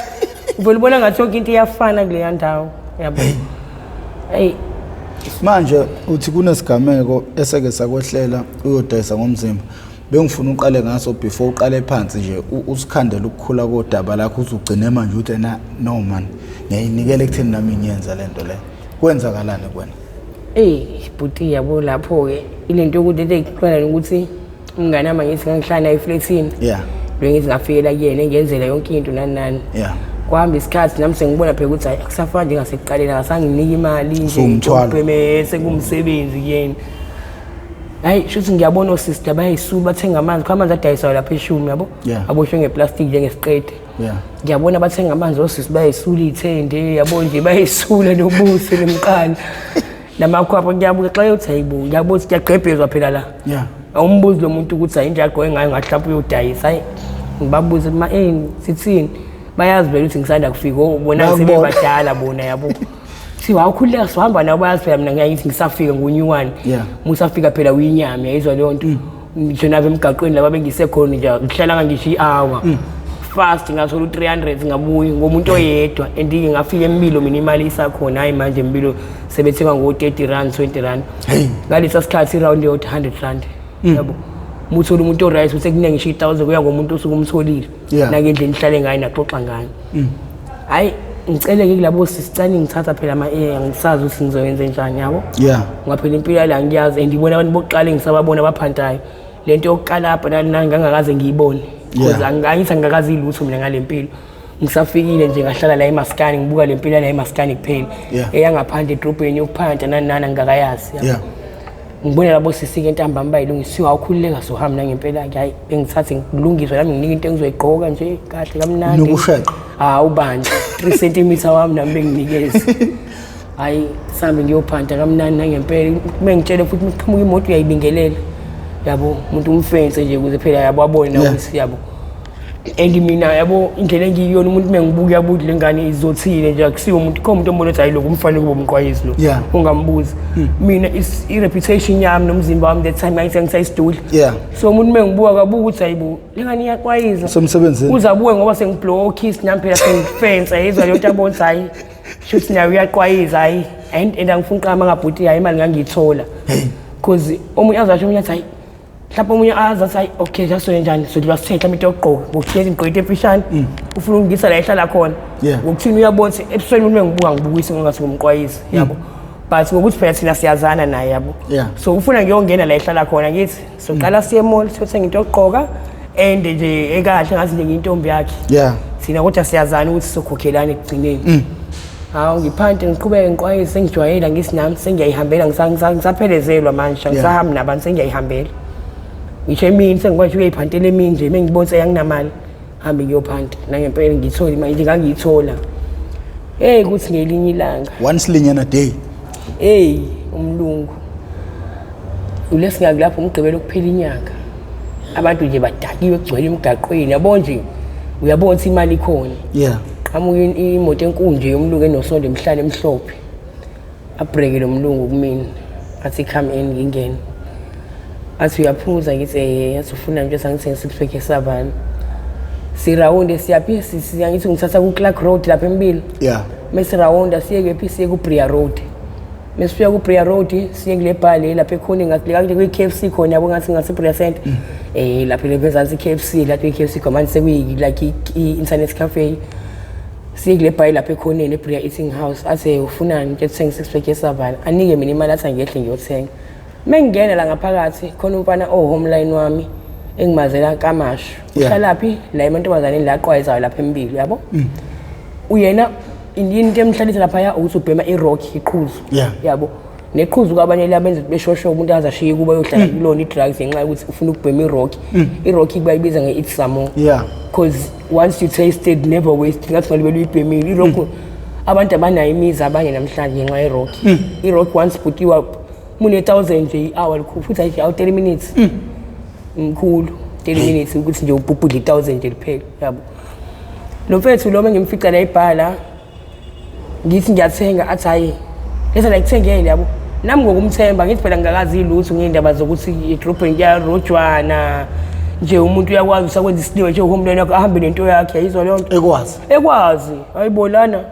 uvele ubona ngathi yonke into iyafana kuleya ndawo, yabo, eyi. Manje uthi kunesigameko eseke sakwehlela uyodayisa ngomzimba. Bengifuna uqale ngaso before uqale phansi nje usikhandele ukukhula kodaba lakho, uzugcine manje uthi na, no man, ngiyayinikela ekutheni nami ngiyenza lento le. Kwenzakalani kuwena? Eyi bhuti, yabo, lapho-ke ilento yokuthi into eyiqala nokuthi umngane wami, angithi ngangihlala naye eflethini. Lo ngithi ngafikela kuyena, engenzela yonke into, nani nani. Kwahamba isikhathi, nami sengibona phela ukuthi hayi, akusafani njengasekuqaleni, akasanginiki imali nje. Usuwumthwalo. Ubheme sekuwumsebenzi kuyena. Hayi, shuthi ngiyabona osista bayayisula, bathenga amanzi, kho amanzi adayisayo lapha eshumi, yabo, aboshwe ngeplastic njengesiqede. Ngiyabona bathenga amanzi osisi, bayayisula iy'thende, yabo nje, bayayisula nobusi nemqala namakhwapha. Ngiyabuka xa yothi, hayibo, ngiyabona ukuthi kuyagqebhezwa phela la. Awumbuzi lo muntu ukuthi hayi, indlela agqoke ngayo ngathi mhlawumbe uyodayisa. Hayi, ngibabuze ma, sithini, bayazi vele ukuthi ngisanda kufika. Oh, bona Bayakubona. sebebadala bona, yabo. Kuthiwa awukhululeka, sihamba nabo, bayazi phela mina ngiyayithi ngisafika ngunyuwane. Musafika phela uyinyama, yayizwa leyo nto. Ngisho nabo emgaqweni laba bengisekhona nje, ngihlalanga ngisho i-hour, fast ngathola u-300, ngabuyi ngomuntu oyedwa. And ngafika embilo mina imali isakhona. Hayi, manje embilo sebethenga ngo-30 rand, 20 rand. Hey. Ngalesa sikhathi iround yodwa 100 rand, yabo. Uma uthola umuntu oright, uthi kuningi ngisho i-1000, kuya ngomuntu osuke umtholile nangendlela ihlale ngayo, naxoxa ngayo. Hhayi, ngicele-ke kulabo sisicane, ngithatha phela ama-air, ngisazi ukuthi ngizoyenza njani, yabo. Ngoba phela impilo yala ngiyazi, and ngibona abantu bokuqala engisababona abaphantayo le nto yokuqalapha nani nani, ngangakaze ngiyibone because angithi angikakazi ilutho mina ngale mpilo. Ngisafikile nje, ngahlala la emaskani, ngibuka le mpilo la emaskani kuphela, eyangaphandle edrobheni yokuphanta nani nani angikakayazi, yabo. Ngibone labo sisi-ke ntambama bayilungisiwe, awukhululeka, sohamba nangempela-ke. Hhayi, bengithathe ngilungiswe nami, nginike into engizoyigqoka nje kahle kamnandi. Nokusheqa. Hawu bandla, 3 centimeter wami nami benginikeze. Hhayi, sihambe ngiyophanta kamnandi nangempela. Bengitshele futhi uma kuqhamuka imoto uyayibingelela, yabo, umuntu umfense nje ukuze phela, yabo, abone nawe ukuthi, yabo. And mina, yabo, indlela engiyiyona, umuntu uma ngibuka uyabuka ukuthi le ngane izothile nje, akusiwo umuntu kho umuntu ombona ukuthi hayi, lokhu umfanele kube umqwayizi lo. Ungambuzi mina i-reputation yami nomzimba wami that time ngangithi ngisayisidudla. So umuntu uma ngibuka kabuka ukuthi hayibo, le ngane iyaqwayiza. Usemsebenzini. Uzabuke ngoba sengiblow kiss nami phela, sengifensa, yezwa leyo nto, abona ukuthi hayi, shuthi nayo uyaqwayiza. Hayi, and angifuni uqama ngabhuti, hayi, imali ngangiyithola, because omunye azasho, omunye athi hayi, mhlawumbe omunye azi athi hayi, okay, sasonje njani, sodlula sithe mhlawumbe into yokugqoka ngokuthini, ngigqoke into emfishane, ufuna ukungisa la ehlala khona. Ngokuthini, uyabona ukuthi ebusweni umuntu engibuka ngibukise ngingathi ngumqwayizi, yabo, but ngokuthi phela thina siyazana naye, yabo. So ufuna ngiyongena la ehlala khona, ngithi soqala siye emall, siyothenga into yokugqoka and nje ekahle, ngathi nje ngiyintombi yakhe. Thina kodwa siyazana ukuthi sizokhokhelana ekugcineni. Hawu, ngiphante, ngiqhubeke ngiqwayise, sengijwayela, ngithi nami sengiyayihambela, ngisaphelezelwa manje, angisahambi nabantu, sengiyayihambela. Ngisho emini sengikwazi ukuyiphantela emini nje, uma ngibona ukuthi anginamali, hambe ngiyophanta nangempela ngiyithole imali nje ngangiyithola. Hey, kuthi ngelinye ilanga, Once linyana day. Hey, umlungu ulesingaki lapho, umgqibelo kuphela inyanga, abantu nje badakiwe, kugcwele emgaqweni, yabo nje, uyabona ukuthi imali ikhona. Qhamuka imoto enkulu nje yomlungu enosondo emhlane emhlophe, abreke lo mlungu kumina, athi, "Come in." Ngingene. Athi uyaphuza, ngithi athi ufuna nje sangithenga six pack yeSavanna. Sirawunde siyaphi? Ngithi ngithatha ku-Clark Road lapha eMbilo. Mesirawunda siye kephi? Siye ku-Bria Road. Mesifika ku-Bria Road siye kule bar le lapha ekhoneni, ngathi kwi-KFC khona, yabo, ngathi ngase-Bria Center. Lapha le phezansi i-KFC, lapho i-KFC khona manje sekuyi like i-internet cafe. Siye kule bar lapha ekhoneni eBria Eating House. Athi ufunani? Nje thenga six pack yeSavanna. Anike mina imali, athi angehle ngiyothenga. Mengingena la ngaphakathi khona umfana o-homeline wami engimazela kaMashu. Uhlalaphi? La emantombazaneni la aqwayizayo lapha eMbilo, yabo. Uyena into emhlalisa laphaya ukuthi ubhema i-rock, iqhuzu. Yabo. Neqhuzu kwabanye labenza ukuthi beshosho umuntu aze ashiye kuba yohlala kulona i-drugs ngenxa yokuthi ufuna ukubhema i-rock. I-rock bayibiza nge-eat some more. Because once you taste it, never waste. Ngathi ngalibele uyibhemile. I-rock abantu abanayo imizi abanye namhlanje ngenxa ye-rock. I-rock once bhutiwa mune 1000 nje i-hour likhulu futhi ayi awu 30 minutes. Mkhulu 30 minutes ukuthi nje ubhubhudle 1000 nje liphele, yabo. Lo mfethu lo mengimfica la ibhala ngithi ngiyathenga, athi hayi lesa la kuthengele, yabo. Nami ngokumthemba ngithi phela ngingakazi lutho ngey'ndaba zokuthi edrobheni kuyarojwana nje, umuntu uyakwazi usakwenza isiliwa nje uhomlweni wakho ahambe nento yakhe, yayizwa leyo nto. Ekwazi. Ekwazi hayibo lana,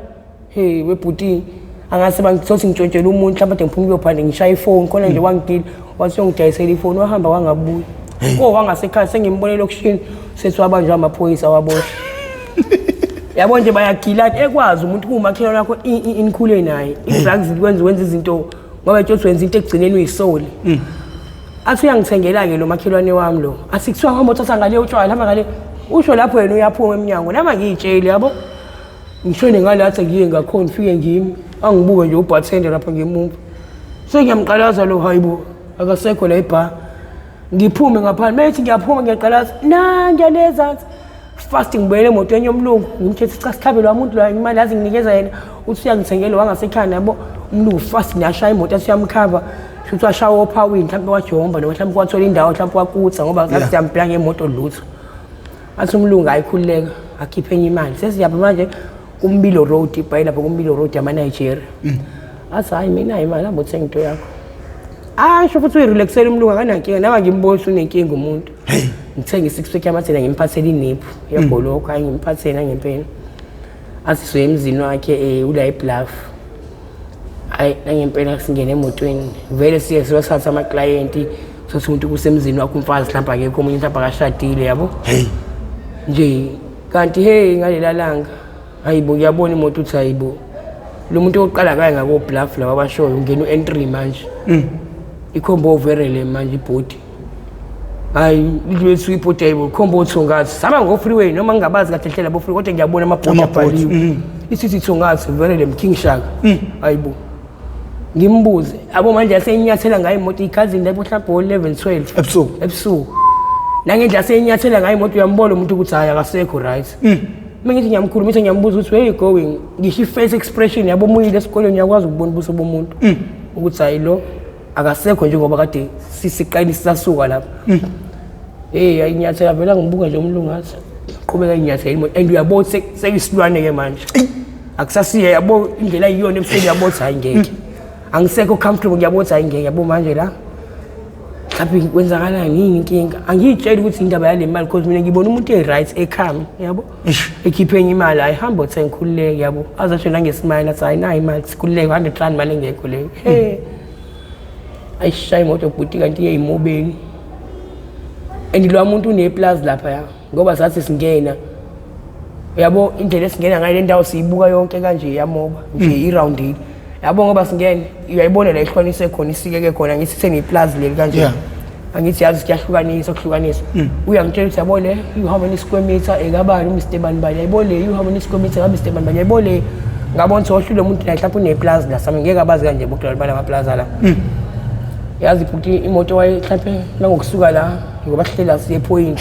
hey webhuti, angase bangithothi ngitshontshela umuntu mhlawumbe ade ngiphuma kuyophande ngishaya ifoni khona nje, wangidila wathi uyongidayisela ifoni, wahamba wangabuyi ko wangasekhaya, sengimbonele elokishini sethi wabanjwa amaphoyisa waboshwa, yabo nje bayagilana. Ekwazi umuntu kuwumakhelwane wakho inikhule naye, i-drugs kwenza wenza izinto ngoba etshothi wenza into ekugcineni uyisoli. Athi uyangithengela-ke lo makhelwane wami lo, athi kuthiwa hamba uthatha ngale utshwala, hamba ngale, usho lapho yena uyaphuma emnyango nami angiyitsheli, yabo. Ngishone ngalathi ngiye ngakhona, ngifike ngimi, angibuke nje ubartender lapha ngemumva, sengiyamqalaza lo, hayibo akasekho la ibha. Ngiphume ngaphandle, methi ngiyaphuma ngiyaqalaza nangiyaleza fast, ngibuyele emotweni yomlungu, ngimthethe cha sikhabe lo muntu lo imali yazi nginikeza yena, uthi uyangithengela wangasekhaya, yabo. Umlungu fast niyashaya imoto, athi uyamkhava, shuthi washaya ophawini mhlawumbe wajomba noma mhlawumbe wathola indawo mhlawumbe wakutha ngoba ngathi siyambheka ngemoto lutho. Athi umlungu ayikhululeka, akhiphe enye imali, sesiyapha manje kuMbilo Road, ibhayi lapha kuMbilo Road yamaNigeria. Athi hayi mina imali, hamba uthenga into yakho. Asho futhi uyirelaxela umlungu, akanankinga nami ngimbona ukuthi unenkinga umuntu. Ngithenga i-six pack yamathela, ngimphathele iniphu yebholokho, hayi ngimphathele nangempela. Athi siye emzini wakhe ula eBluff. Hayi nangempela singene emotweni vele siye siyothatha amaklayenti, sothi umuntu kusemzini wakho umfazi mhlawumbe akekho, omunye mhlawumbe akashadile, yabo. Nje kanti hey ngalela langa hayibo ngiyabona imoto uthi hayibo lo muntu oqala kaye ngako Bluff laba abashoyo ungena u-N3 manje. Ikhombo overele manje ibhodi. Hayi lethu ibhodi hayibo khombo uthungathi. Saba ngo freeway noma ngingabazi kahle hlela bo freeway kodwa ngiyabona amabhodi abhaliwe. Isithi thungathi verele King Shaka. Hayibo. Ngimbuze abo manje asenyathela ngayo imoto ikhazini lapho mhlawumbe 11 12 ebusuku. Ebusuku. Nangendlela asenyathela ngayo imoto uyambona umuntu ukuthi hayi akasekho right. Mengithi ngiyamkhulumisa ngiyambuza ukuthi where you going, ngisho i-face expression yabo umuyile esikoleni uyakwazi ukubona ubuso bomuntu ukuthi hayi lo akasekho njengoba kade sisiqale sisasuka lapha. Hey ayinyathela vele ngibuka nje umlungu athi qhubeka inyathela imoto and uyabona sekuyisilwane ke manje. Akusasiye yabo indlela iyona ebusweni uyabona ukuthi hayi ngeke. Angisekho comfortable ngiyabona ukuthi hayi ngeke, yabo manje la. Mhlawumbe kwenzakalani, yini inkinga? Angiyitsheli ukuthi indaba yale mali because mina ngibona umuntu e-right ekhami, yabo. Ekhiphe enye imali ayihamba uthenga khululeke, yabo. Azasho nangesmile athi hayi nayi imali sikhululeke 100 rand imali engekho leyo. Hey. Ayishaya imoto bhuti kanti iye imobeni. And lo muntu uneplaza lapha ya ngoba sathi singena yabo indlela esingena ngayo le ndawo siyibuka yonke kanje yamoba nje iroundile, yabo, ngoba singene uyayibona la ihlukanise khona isikeke khona, ngithi seniplaza leli kanje. Angithi yazi kuyahlukanisa kuhlukanisa, uyangitshela ukuthi yabo le you how many square meter ekabani uMr bani bani, yabo le you how many square meter ka Mr bani bani, yabo le ngabona ukuthi ohlule umuntu naye mhlawumbe uneplaza la sami ngeke abazi kanje bokudala bala amaplaza la. Yazi futhi imoto waye mhlawumbe nangokusuka la ngoba sihlela siye point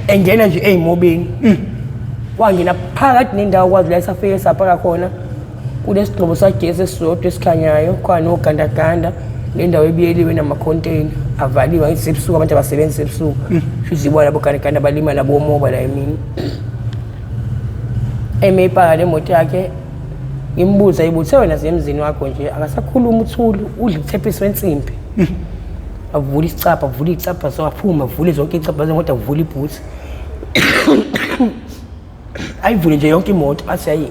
engena nje eyimobeni wangena phakathi nendawo kwazi la esafike sapaka khona kunesigxobo sagesi esisodwa esikhanyayo khona nogandaganda nendawo ebiyeliwe namakhonteyina avaliwe, angithi sebusuku abantu abasebenzi ebusuku, shuthi ibona labo gandaganda balima nabomoba la emini. Eme ipaka le moto yakhe, ngimbuza ibuthe wena zemzini wakho nje, akasakhuluma uthuli udla uthephisi wensimbi. Avule isicabha, avule iy'cabha, so aphuma avule zonke iy'cabha zemoto, avule ibhuthi, ayivule nje yonke imoto, athi hayi,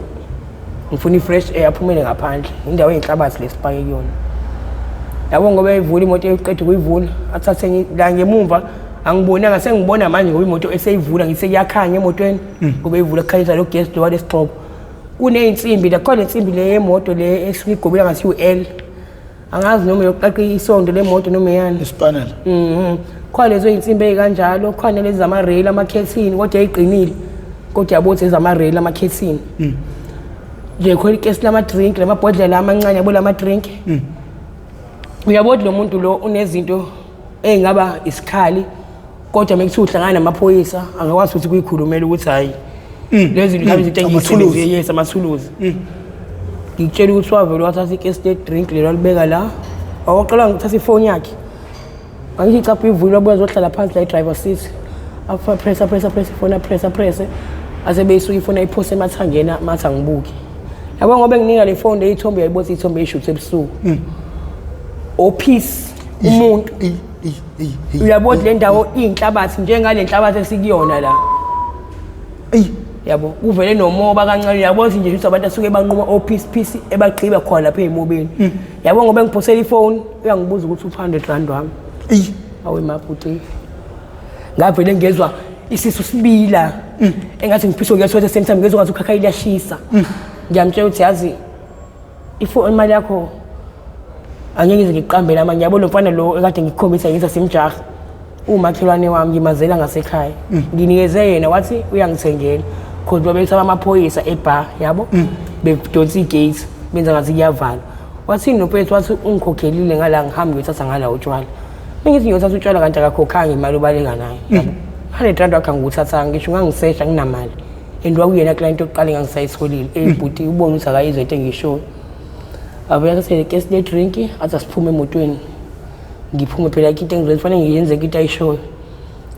ngifuna i-fresh air, aphumele ngaphandle. Indawo eyinhlabathi lesipake kuyona, yabo, ngoba eyivula imoto, eqeda ukuyivula athathe la ngemumva. Angibonanga, sengibona manje ngoba imoto eseyivula, ngise kuyakhanya emotweni ngoba eyivula kukhanyisa lo gesi lo walesixhobo. Kuney'nsimbi la khona, insimbi le yemoto le esuke igobela ngathi u-L, angazi noma yokuqaqa isondo lemoto noma eyani. Isipanela. Khona lezo iy'nsimbi ey'kanjalo, khona lezi zamareyili amakhethini, kodwa ey'qinile, kodwa yabo ukuthi ezamareyili amakhethini nje. Khona ikesi lama-drink, lamabhodlela amancane, yabo, lama-drink. Uyabona lo muntu lo unezinto ey'ngaba isikhali, kodwa uma kuthiwa uhlangana namaphoyisa angakwazi ukuthi kuyikhulumela ukuthi hhayi, lezi zinto mhlawumbe izinto Amathuluzi. engiyisebenzise. Yes, amathuluzi. Ngikutshela ukuthi wavele wathatha ikesi le-drink lelo, alibeka la. Awaqala ngithatha ifoni yakhe, angithi icapha ivule, wabuya azohlala phansi la i-driver seat, apress, apress, apress ifoni, apress, apress, ase beyisuka ifoni, ayiphose emathangeni, mathi angibuke, yabo, ngoba enginika le foni le iy'thombe, uyayibona iy'thombe ey'shuthwe ebusuku, ophisi umuntu. Eyi, eyi, eyi, eyi. Uyabona le ndawo iy'nhlabathi njengale nhlabathi esikuyona la. Yabo, kuvele nomoba kancane, uyabona ukuthi nje ukuthi abantu asuke banquma ophisi phisi ebagqiba khona lapha ey'mobeni, yabo, ngoba engiphosela ifoni, uyangibuza ukuthi u-R100 wami. Awe mabhuti, ngavele ngezwa isisu sibila engathi ngiphiswe ngiyathola, at the same time ngezwa ngathi ukhakhayi liyashisa. Ngiyamtshela ukuthi yazi imali yakho angeke ngize ngiqambele ama, ngiyabona lo mfana lo ekade ngikukhombisa, ngithi simjaha, umakhelwane wami, ngimazela ngasekhaya, nginikeze yena, wathi uyangithengela, cause babethaba amaphoyisa ebar, yabo, bedonsa igate, benza ngathi kuyavalwa. Wathi nopethu, wathi ungikhokhelile ngala, ngihambe ngiyothatha ngala utshwala. Bengithi ngiyothatha utshwala kanti akakhokhanga imali, ubaleka nayo, yabo. R100 wakhe angiwuthathanga, ngisho ngangisesha nginamali, and kwakuyena client yokuqala engangisayitholile. Eyi bhuti, ubone ukuthi akayizwa into engiyishoyo. Abuye athathe le kesi le-drink, athi asiphume emotweni. Ngiphume phela, into engizoyenza fanele ngiyenze into ayishoyo.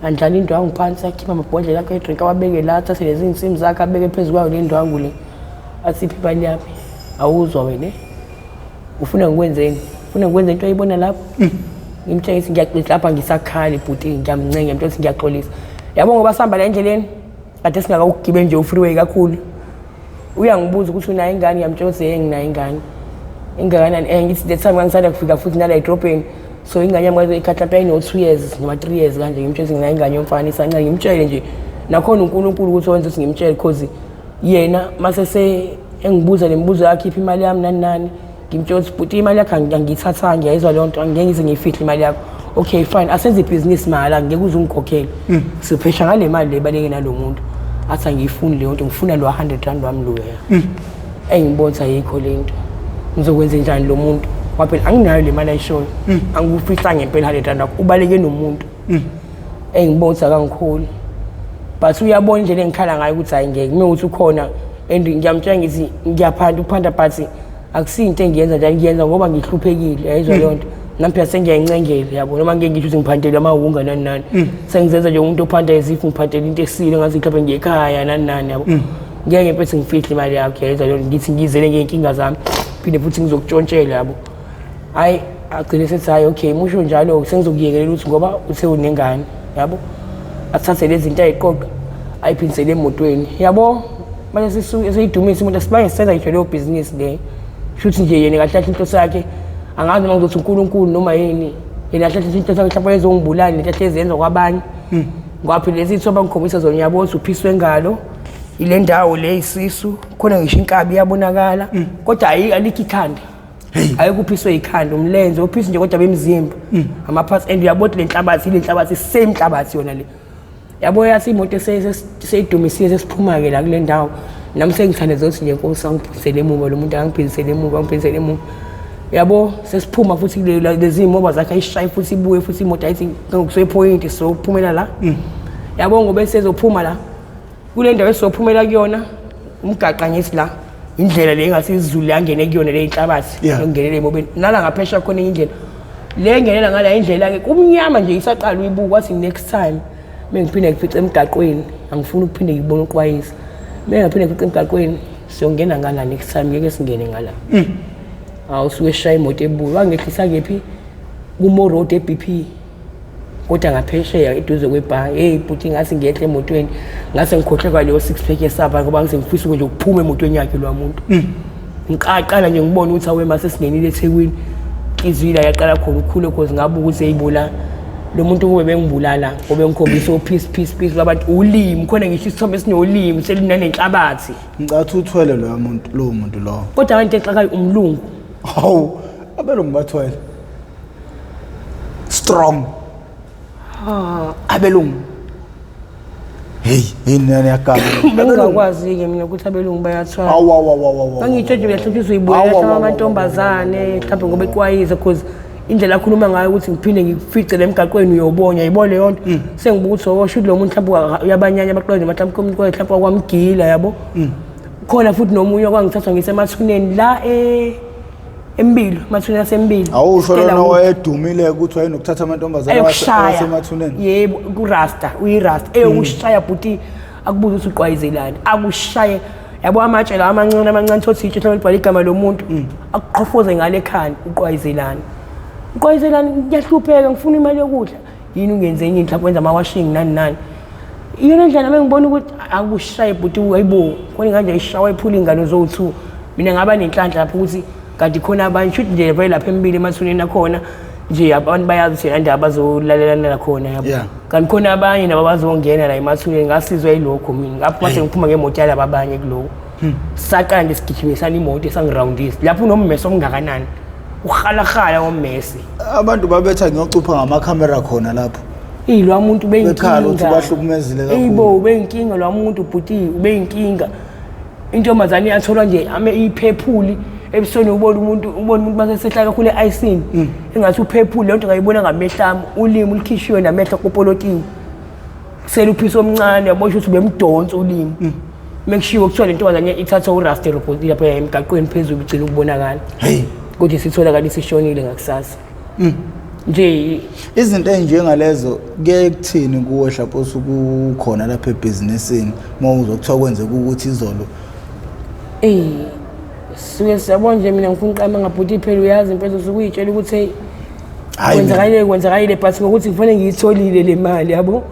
Andlala indwangu phansi, akhipha amabhodlela akhe edrink, awabeke la, athathe lezi iy'nsimbi zakhe, abeke phezu kwayo le ndwangu le, athi iphi imali yami? Awuzwa wena, eh? Ufuna ngikwenzeni? Ufuna ngikwenze into oyibona lapho? Ngimtshela ukuthi ngiyaxolisa lapha, ngisakhali bhuti, ngiyamncenga, ngimtshela ukuthi ngiyaxolisa, yabo, ngoba sihamba la endleleni kade singakawugibeli nje u-freeway kakhulu. Uyangibuza ukuthi unayo ingane, ngiyamtshela ukuthi yeye, nginayo ingane. Ingakanani? Ngithi the time ngangisanda kufika futhi nala edrobheni, so ingane yami kwaze ikhathi lapha yayino-2 years noma 3 years kanje. Ngimtshela ukuthi nginayo ingane yomfana isancane. Ngimtshele nje nakhona uNkulunkulu ukuthi wenza ukuthi ngimtshele, cause yena mase engibuza le mibuzo yakhe, iphi imali yami, nani nani, ngimtshela ukuthi bhuti, imali yakho angiyithathanga, ngiyayizwa leyo nto, angeke ngize ngiyifihle imali yakho. Okay, fine, asenze ibhizinisi mahhala, ngeke uze ungikhokhele, siphesha ngale mali le baleke nalo muntu. Athi angiyifuni leyo nto, ngifuna lo R100 wami loya. Engibona ukuthi ayikho le nto, ngizokwenza njani lo muntu? Waphela anginayo le mali ayishoyo, angikufihla ngempela R100 wakho, ubaleke nomuntu. Engibona ukuthi akangikholi, but uyabona indlela engikhala ngayo ukuthi hayi, ngeke uma ukuthi ukhona, and ngiyamtshela ngithi ngiyaphanda ukuphanda, but akusiyo into engiyenza njalo, ngiyenza ngoba ngihluphekile, yayizwa leyo nto. Nami phela sengiyayincengela, yabo, noma ngeke ngisho ukuthi ngiphandele amawunga nani nani, sengizenza nje umuntu ophanda ezif ngiphandele into esile ngathi mhlawumbe ngiyekhaya nani nani, yabo. Ngeke ngempela ngifihle imali yakho, yayizwa leyo nto, ngithi ngizele ngey'nkinga zami, phinde futhi ngizokutshontshela, yabo. Hhayi, agcine sethi hhayi, okay, musho njalo, sengizokuyekelela ukuthi ngoba uthe unengane, yabo. Athathe lezi zinto ayiqoqa, ayiphindisele emotweni, yabo. Manje sesiyidumisa imoto, sibange sisenza ngisho leyo bhizinisi leyo. Shuthi nje yena kahle kahle inhloso yakhe, angazi noma ngizothi uNkulunkulu noma yini, yena kahle kahle inhloso yakhe mhlawumbe ezongibulala, lento ahlezi yenza kwabanye. Ngoba phela lezi ithombe angikhombisa zona, uyabona ukuthi uphiswe ngalo ile ndawo le, isisu khona, ngisho inkabi iyabonakala, kodwa alikho ikhanda, ayikuphiswe ikhanda, umlenze uphisi nje, kodwa bemzimba ama-parts. And uyabona ukuthi le nhlabathi, ile nhlabathi, same nhlabathi yona le, yabo. Yathi imoto seyidumisile, sesiphuma-ke la kule ndawo, nami sengithandeze ukuthi nje nkosi angiphindisele emuva lo muntu, angiphindisele emuva, angiphindisele emuva, yabo. Sesiphuma futhi lezi iy'moba zakhe, ayishaye futhi, ibuye futhi imoto, ayithi ngokusephoyinti sophumela la, yabo, ngoba sezophuma la kule ndawo esizophumela kuyona umgaqa, ngithi la indlela le engathi izulu yangene kuyona le inhlabathi yokungenela emobeni, nala ngaphesheya khona enye indlela le ngenela ngala indlela-ke, kumnyama nje, isaqala uyibuka. Wathi next time mengiphinde ngifice emgaqweni, angifuni ukuphinde ngibone uqwayisa, mengaphinde ngifice emgaqweni, siyongena ngala next time, ngeke singene ngala. Awusuke eshaya imoto ebuya, wangehlisa kephi? Kumo road e-BP kodwa ngaphesheya eduze kwebhange. Hey bhuti, ngase ngiyehle emotweni, ngase ngikhohlwe kwaleyo six pack yesaba ngoba ngise ngifisa nje ukuphuma emotweni yakhe lwa muntu. Ngiqaqala nje ngibona ukuthi awe mase singenile eThekwini, inhliziyo la yaqala khona ukukhula cause ngabuka ukuthi eyibula lo muntu kube bengibulala ngoba ngikhombisa o peace peace peace labantu ulimi khona ngisho isithombe esinolimi selinanenhlabathi. Ngicathi uthwele loya muntu, lowo muntu lowo. Kodwa into exakayo umlungu. Hawu, abelungu bathwele. Strong. Abelungu. Hey, yini niyaganga. Bengingakwazi-ke mina ukuthi abelungu bayathwala. Awu awu awu awu. Angitsho nje mhlawumbe uzoyibulela mhlawumbe amantombazane mhlawumbe ngoba eqwayiza cause indlela akhuluma ngayo ukuthi ngiphinde ngikufice le emgaqweni uyobonya yibona leyo nto. Sengibuka ukuthi oh shuthi lo muntu mhlawumbe uyabanyanya abaqwayiza mhlawumbe umuntu mhlawumbe wakwamgila yabo. Khona futhi nomunye okwangithatha ngisemathuneni la Embilo, emathuneni asembilo. Awusho lona wayedumile ukuthi wayenokuthatha amantombazane wasemathuneni. Yebo, kurasta, uyirasta. Eyokushaya bhuti akubuza ukuthi uqwayizelani. Akushaye yabo amatshe la amancane amancane thothi itshe mhlawumbe libhala igama lomuntu akuqhofoze ngale ekhanda uqwayizelani. Uqwayizelani ngiyahlupheka ngifuna imali yokudla. Yini ungenze enye mhlawumbe wenza ama-washing nani nani. Iyona ndlela nami ngibona ukuthi akushaye bhuti hayibo khona kanje ishawa iphula ingalo zowu-2. Mina ngaba nenhlanhla lapho ukuthi kanti khona abanye shuthi nje vele lapha emibili emathuneni akhona nje abantu bayazi ukuthi yena bazolalelana khona yabo. Kanti khona abanye nabo bazongena la emathuneni ngasizwa yilokho mina. Ngapho mase ngiphuma ngemoto yalaba abanye kuloko. Saqala nje sigijimisana imoto esangirawundisa. Lapho unommese omngakanani? Uhalahala ngommese. Abantu babetha ngiyocupha ngamakhamera khona lapho. Ilwa muntu Bekhala ukuthi ubeyinkinga. bahlukumezile kakhulu. Eyibo ubeyinkinga lwa muntu bhuti ubeyinkinga. Intombazane iyatholwa nje ame iphephuli ebusweni ubona umuntu ubona umuntu mase sehla kakhulu e-icini. Engathi uphephuli lento ngayibona ngamehlo ami ulimi lukhishwe namehlo kopolotiwe. Kusele uphisi omncane yabosho ukuthi ubemdonsa ulimi. Mekushiwo kuthiwa le ntombazane ithathwa urasta robot lapha emgaqweni phezulu igcina ukubonakala. Hey. Kodwa isitholakala isishonile ngakusasa. Nje Izinto ey'njengalezo kuye kuthini kuwe mhlawumbe osukukhona lapha ebhizinisini uma uzwa kuthiwa kwenzeka ukuthi izolo Eh suke siyabona nje mina ngifuna uqamba ngabhuti phela uyazi impela usuke uyitshela ukuthi hey Hhayi mina. kwenzakalile kwenzakalile but ngokuthi kufanele ngiyitholile le mali yabo.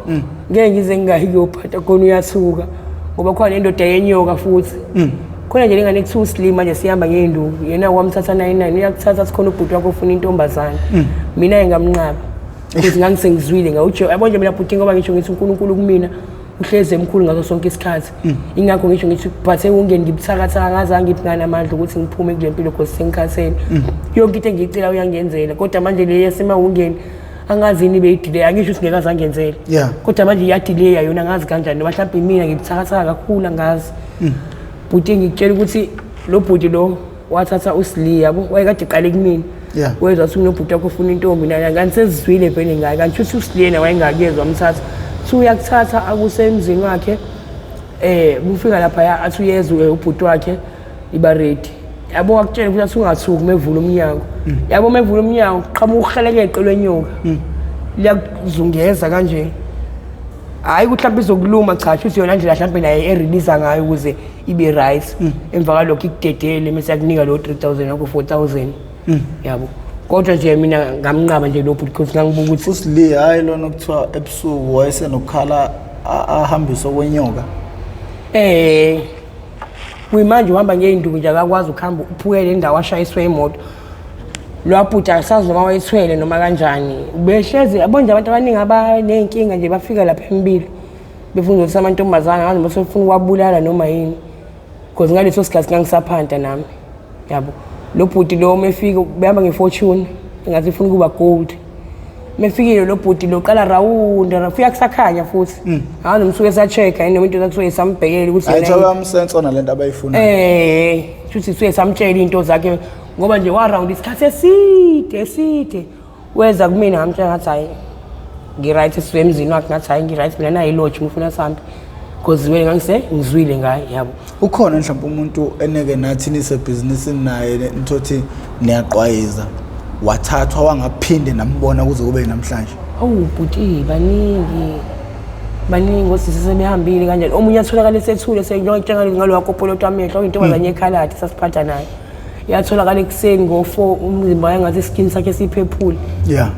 Ngeke ngize ngingayi kuyophatha khona uyathuka ngoba khona nendoda yenyoka futhi. Khona nje lengane kuthiwa uSlim manje sihamba ngey'nduku yena wamthatha 99 uyakuthatha sikhona ubhuti wakho ufuna intombazane. Mina ngamnqaba. Ukuthi ngangisengizwile ngawujo yabo nje mina bhuti ngoba ngisho ngithi uNkulunkulu kumina uhlezi emkhulu ngaso sonke isikhathi. Ingakho ngisho ngithi but ewungeni ngibuthakathaka ngazange ngithi nganamandla ukuthi ngiphume kule mpilo cause sengikhathele. Yonke into engiyicela uyangenzela kodwa manje le yasemawungeni angazi yini beyidelay angisho ukuthi ngeke azangenzele. Kodwa manje iyadelay yona angazi kanjani noma mhlawumbe mina ngibuthakathaka kakhulu angazi. Bhuti ngikutshela ukuthi lo bhuti lo wathatha uSli yabo wayekade eqale kumina. Wezwa ukuthi unobhuti wakho ufuna intombi naye kanti sezizwile vele ngaye kanti uthi uSli yena wayengakuyezwa wamthatha. Thi uyakuthatha akuse emzini wakhe kufika lapha athi uyezwe ubhuti wakhe iba ready. Yabo wakutshela ukuthi athi ungathuki mevula umnyango. Yabo mevula umnyango qhamuka uhelekeqe lwenyoka. Liyakuzungeza kanje. Hayi ukuthi mhlawumbe izokuluma cha shuthi yona ndlela mhlawumbe naye erelease ngayo ukuze ibe right. Emva kwalokho ikudedele mase yakunika lo 3000 wakho 4000. Yabo. Kodwa nje mina ngamnqaba nje lo bhuti because ngangibuka ukuthi uSli hayi lona okuthiwa ebusuku wayesenokukhala ahambise okwenyoka. Kuyimanje uhamba ngey'nduku nje akakwazi ukuhamba uphukele indawo ashayiswe imoto. Lo bhuti asazi noma wayethwele noma kanjani. Ubehlezi yabo nje abantu abaningi abaney'nkinga nje bafika lapha emibili befuna ukuthi amantombazane angazi noma sebefuna ukuwabulala noma yini. Because ngaleso sikhathi ngangisaphanta nami. Yabo. Lo bhuti lo mefika behamba ngefortune engathi ifuna ukuba gold. Mefikile lo bhuti lo qala round fika kusakhanya futhi. Hayi nomsuke esacheck-a yini noma into zakusuke sambhekele ukuthi yena Ayithola yamsensona lento abayifunayo. Futhi suke samtshela into zakhe ngoba nje wa round isikhathi eside eside. Weza kumina ngamtshela ngathi hayi ngi-right sisuke emzini wakhe ngathi hayi ngi-right mina nayi lodge ngifuna sambe. Because wena ngangise ngizwile ngaye yabo. Ukhona mhlawumbe umuntu eneke nathi nisebhizinisini naye nithothi niyaqwayiza wathathwa wangaphinde nambona kuze kube namhlanje. Awu bhuti baningi. Baningi osisi sebehambile kanjani. Omunye atholakala esethule senjengalo wakopolota amehlo intombazane yekhaladi sasiphatha naye. Yatholakala ekuseni ngo-4, umzimba wayengathi iskin sakhe siphephule. Yeah.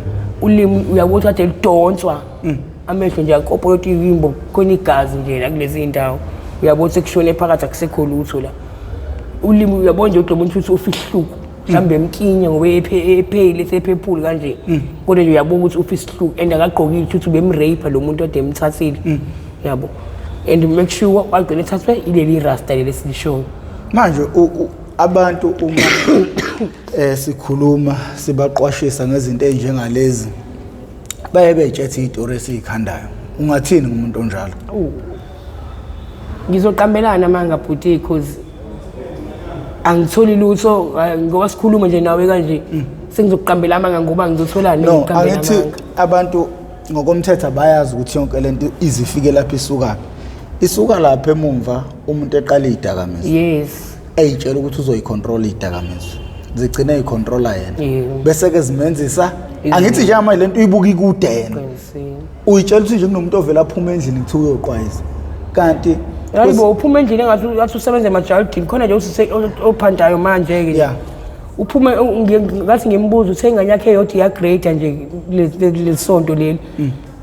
Ulimi uyabona ukuthi kade lidonswa. Amehlo nje akopolota iwimbo, khona igazi nje la kulezi zindawo. Uyabona ukuthi sekushone phakathi, akusekho lutho la. Ulimi uyabona nje ukuthi lo muntu uthi ufihluku. Mhlawumbe emkinya ngoba epheyile esephephule kanje. Kodwa nje uyabuka ukuthi ufa isihluku and akagqokile, ukuthi ubemrape lo muntu ode emthathile. Yabo. And make sure wagcina ethathwe ileli rasta leli esilishoyo. Manje abantu uma sikhuluma sibaqwashisa ngezinto ezinjengalezi baye betshethe izitori esizikhandayo. Ungathini ngumuntu onjalo? Ngizoqambelana manga bhuti, because angitholi lutho ngoba sikhuluma nje nawe kanje, sengizokuqambela amanga ngoba ngizotholani? No, Ngizokuqambela angithi amanga. Abantu ngokomthetho bayazi ukuthi yonke lento izifike lapha isuka. Isuka lapha emumva umuntu eqala izidakamizwa. Eyitshela ukuthi uzoyicontrol izidakamizwa. Zigcine eyicontrola yena. Bese ke zimenzisa angithi njengamanje lento uyibuka ikude yena. Qinisile. Uyitshela ukuthi nje kunomuntu ovela aphuma endlini kuthiwa uyoqwayiza. Kanti Hayibo, uphuma endlini engathi ngathi usebenza emajalidini khona nje, usise ophandayo manje ke. Uphume ngathi ngimbuza, uthe ingane yakhe eyodwa iyagrade nje lesonto leli.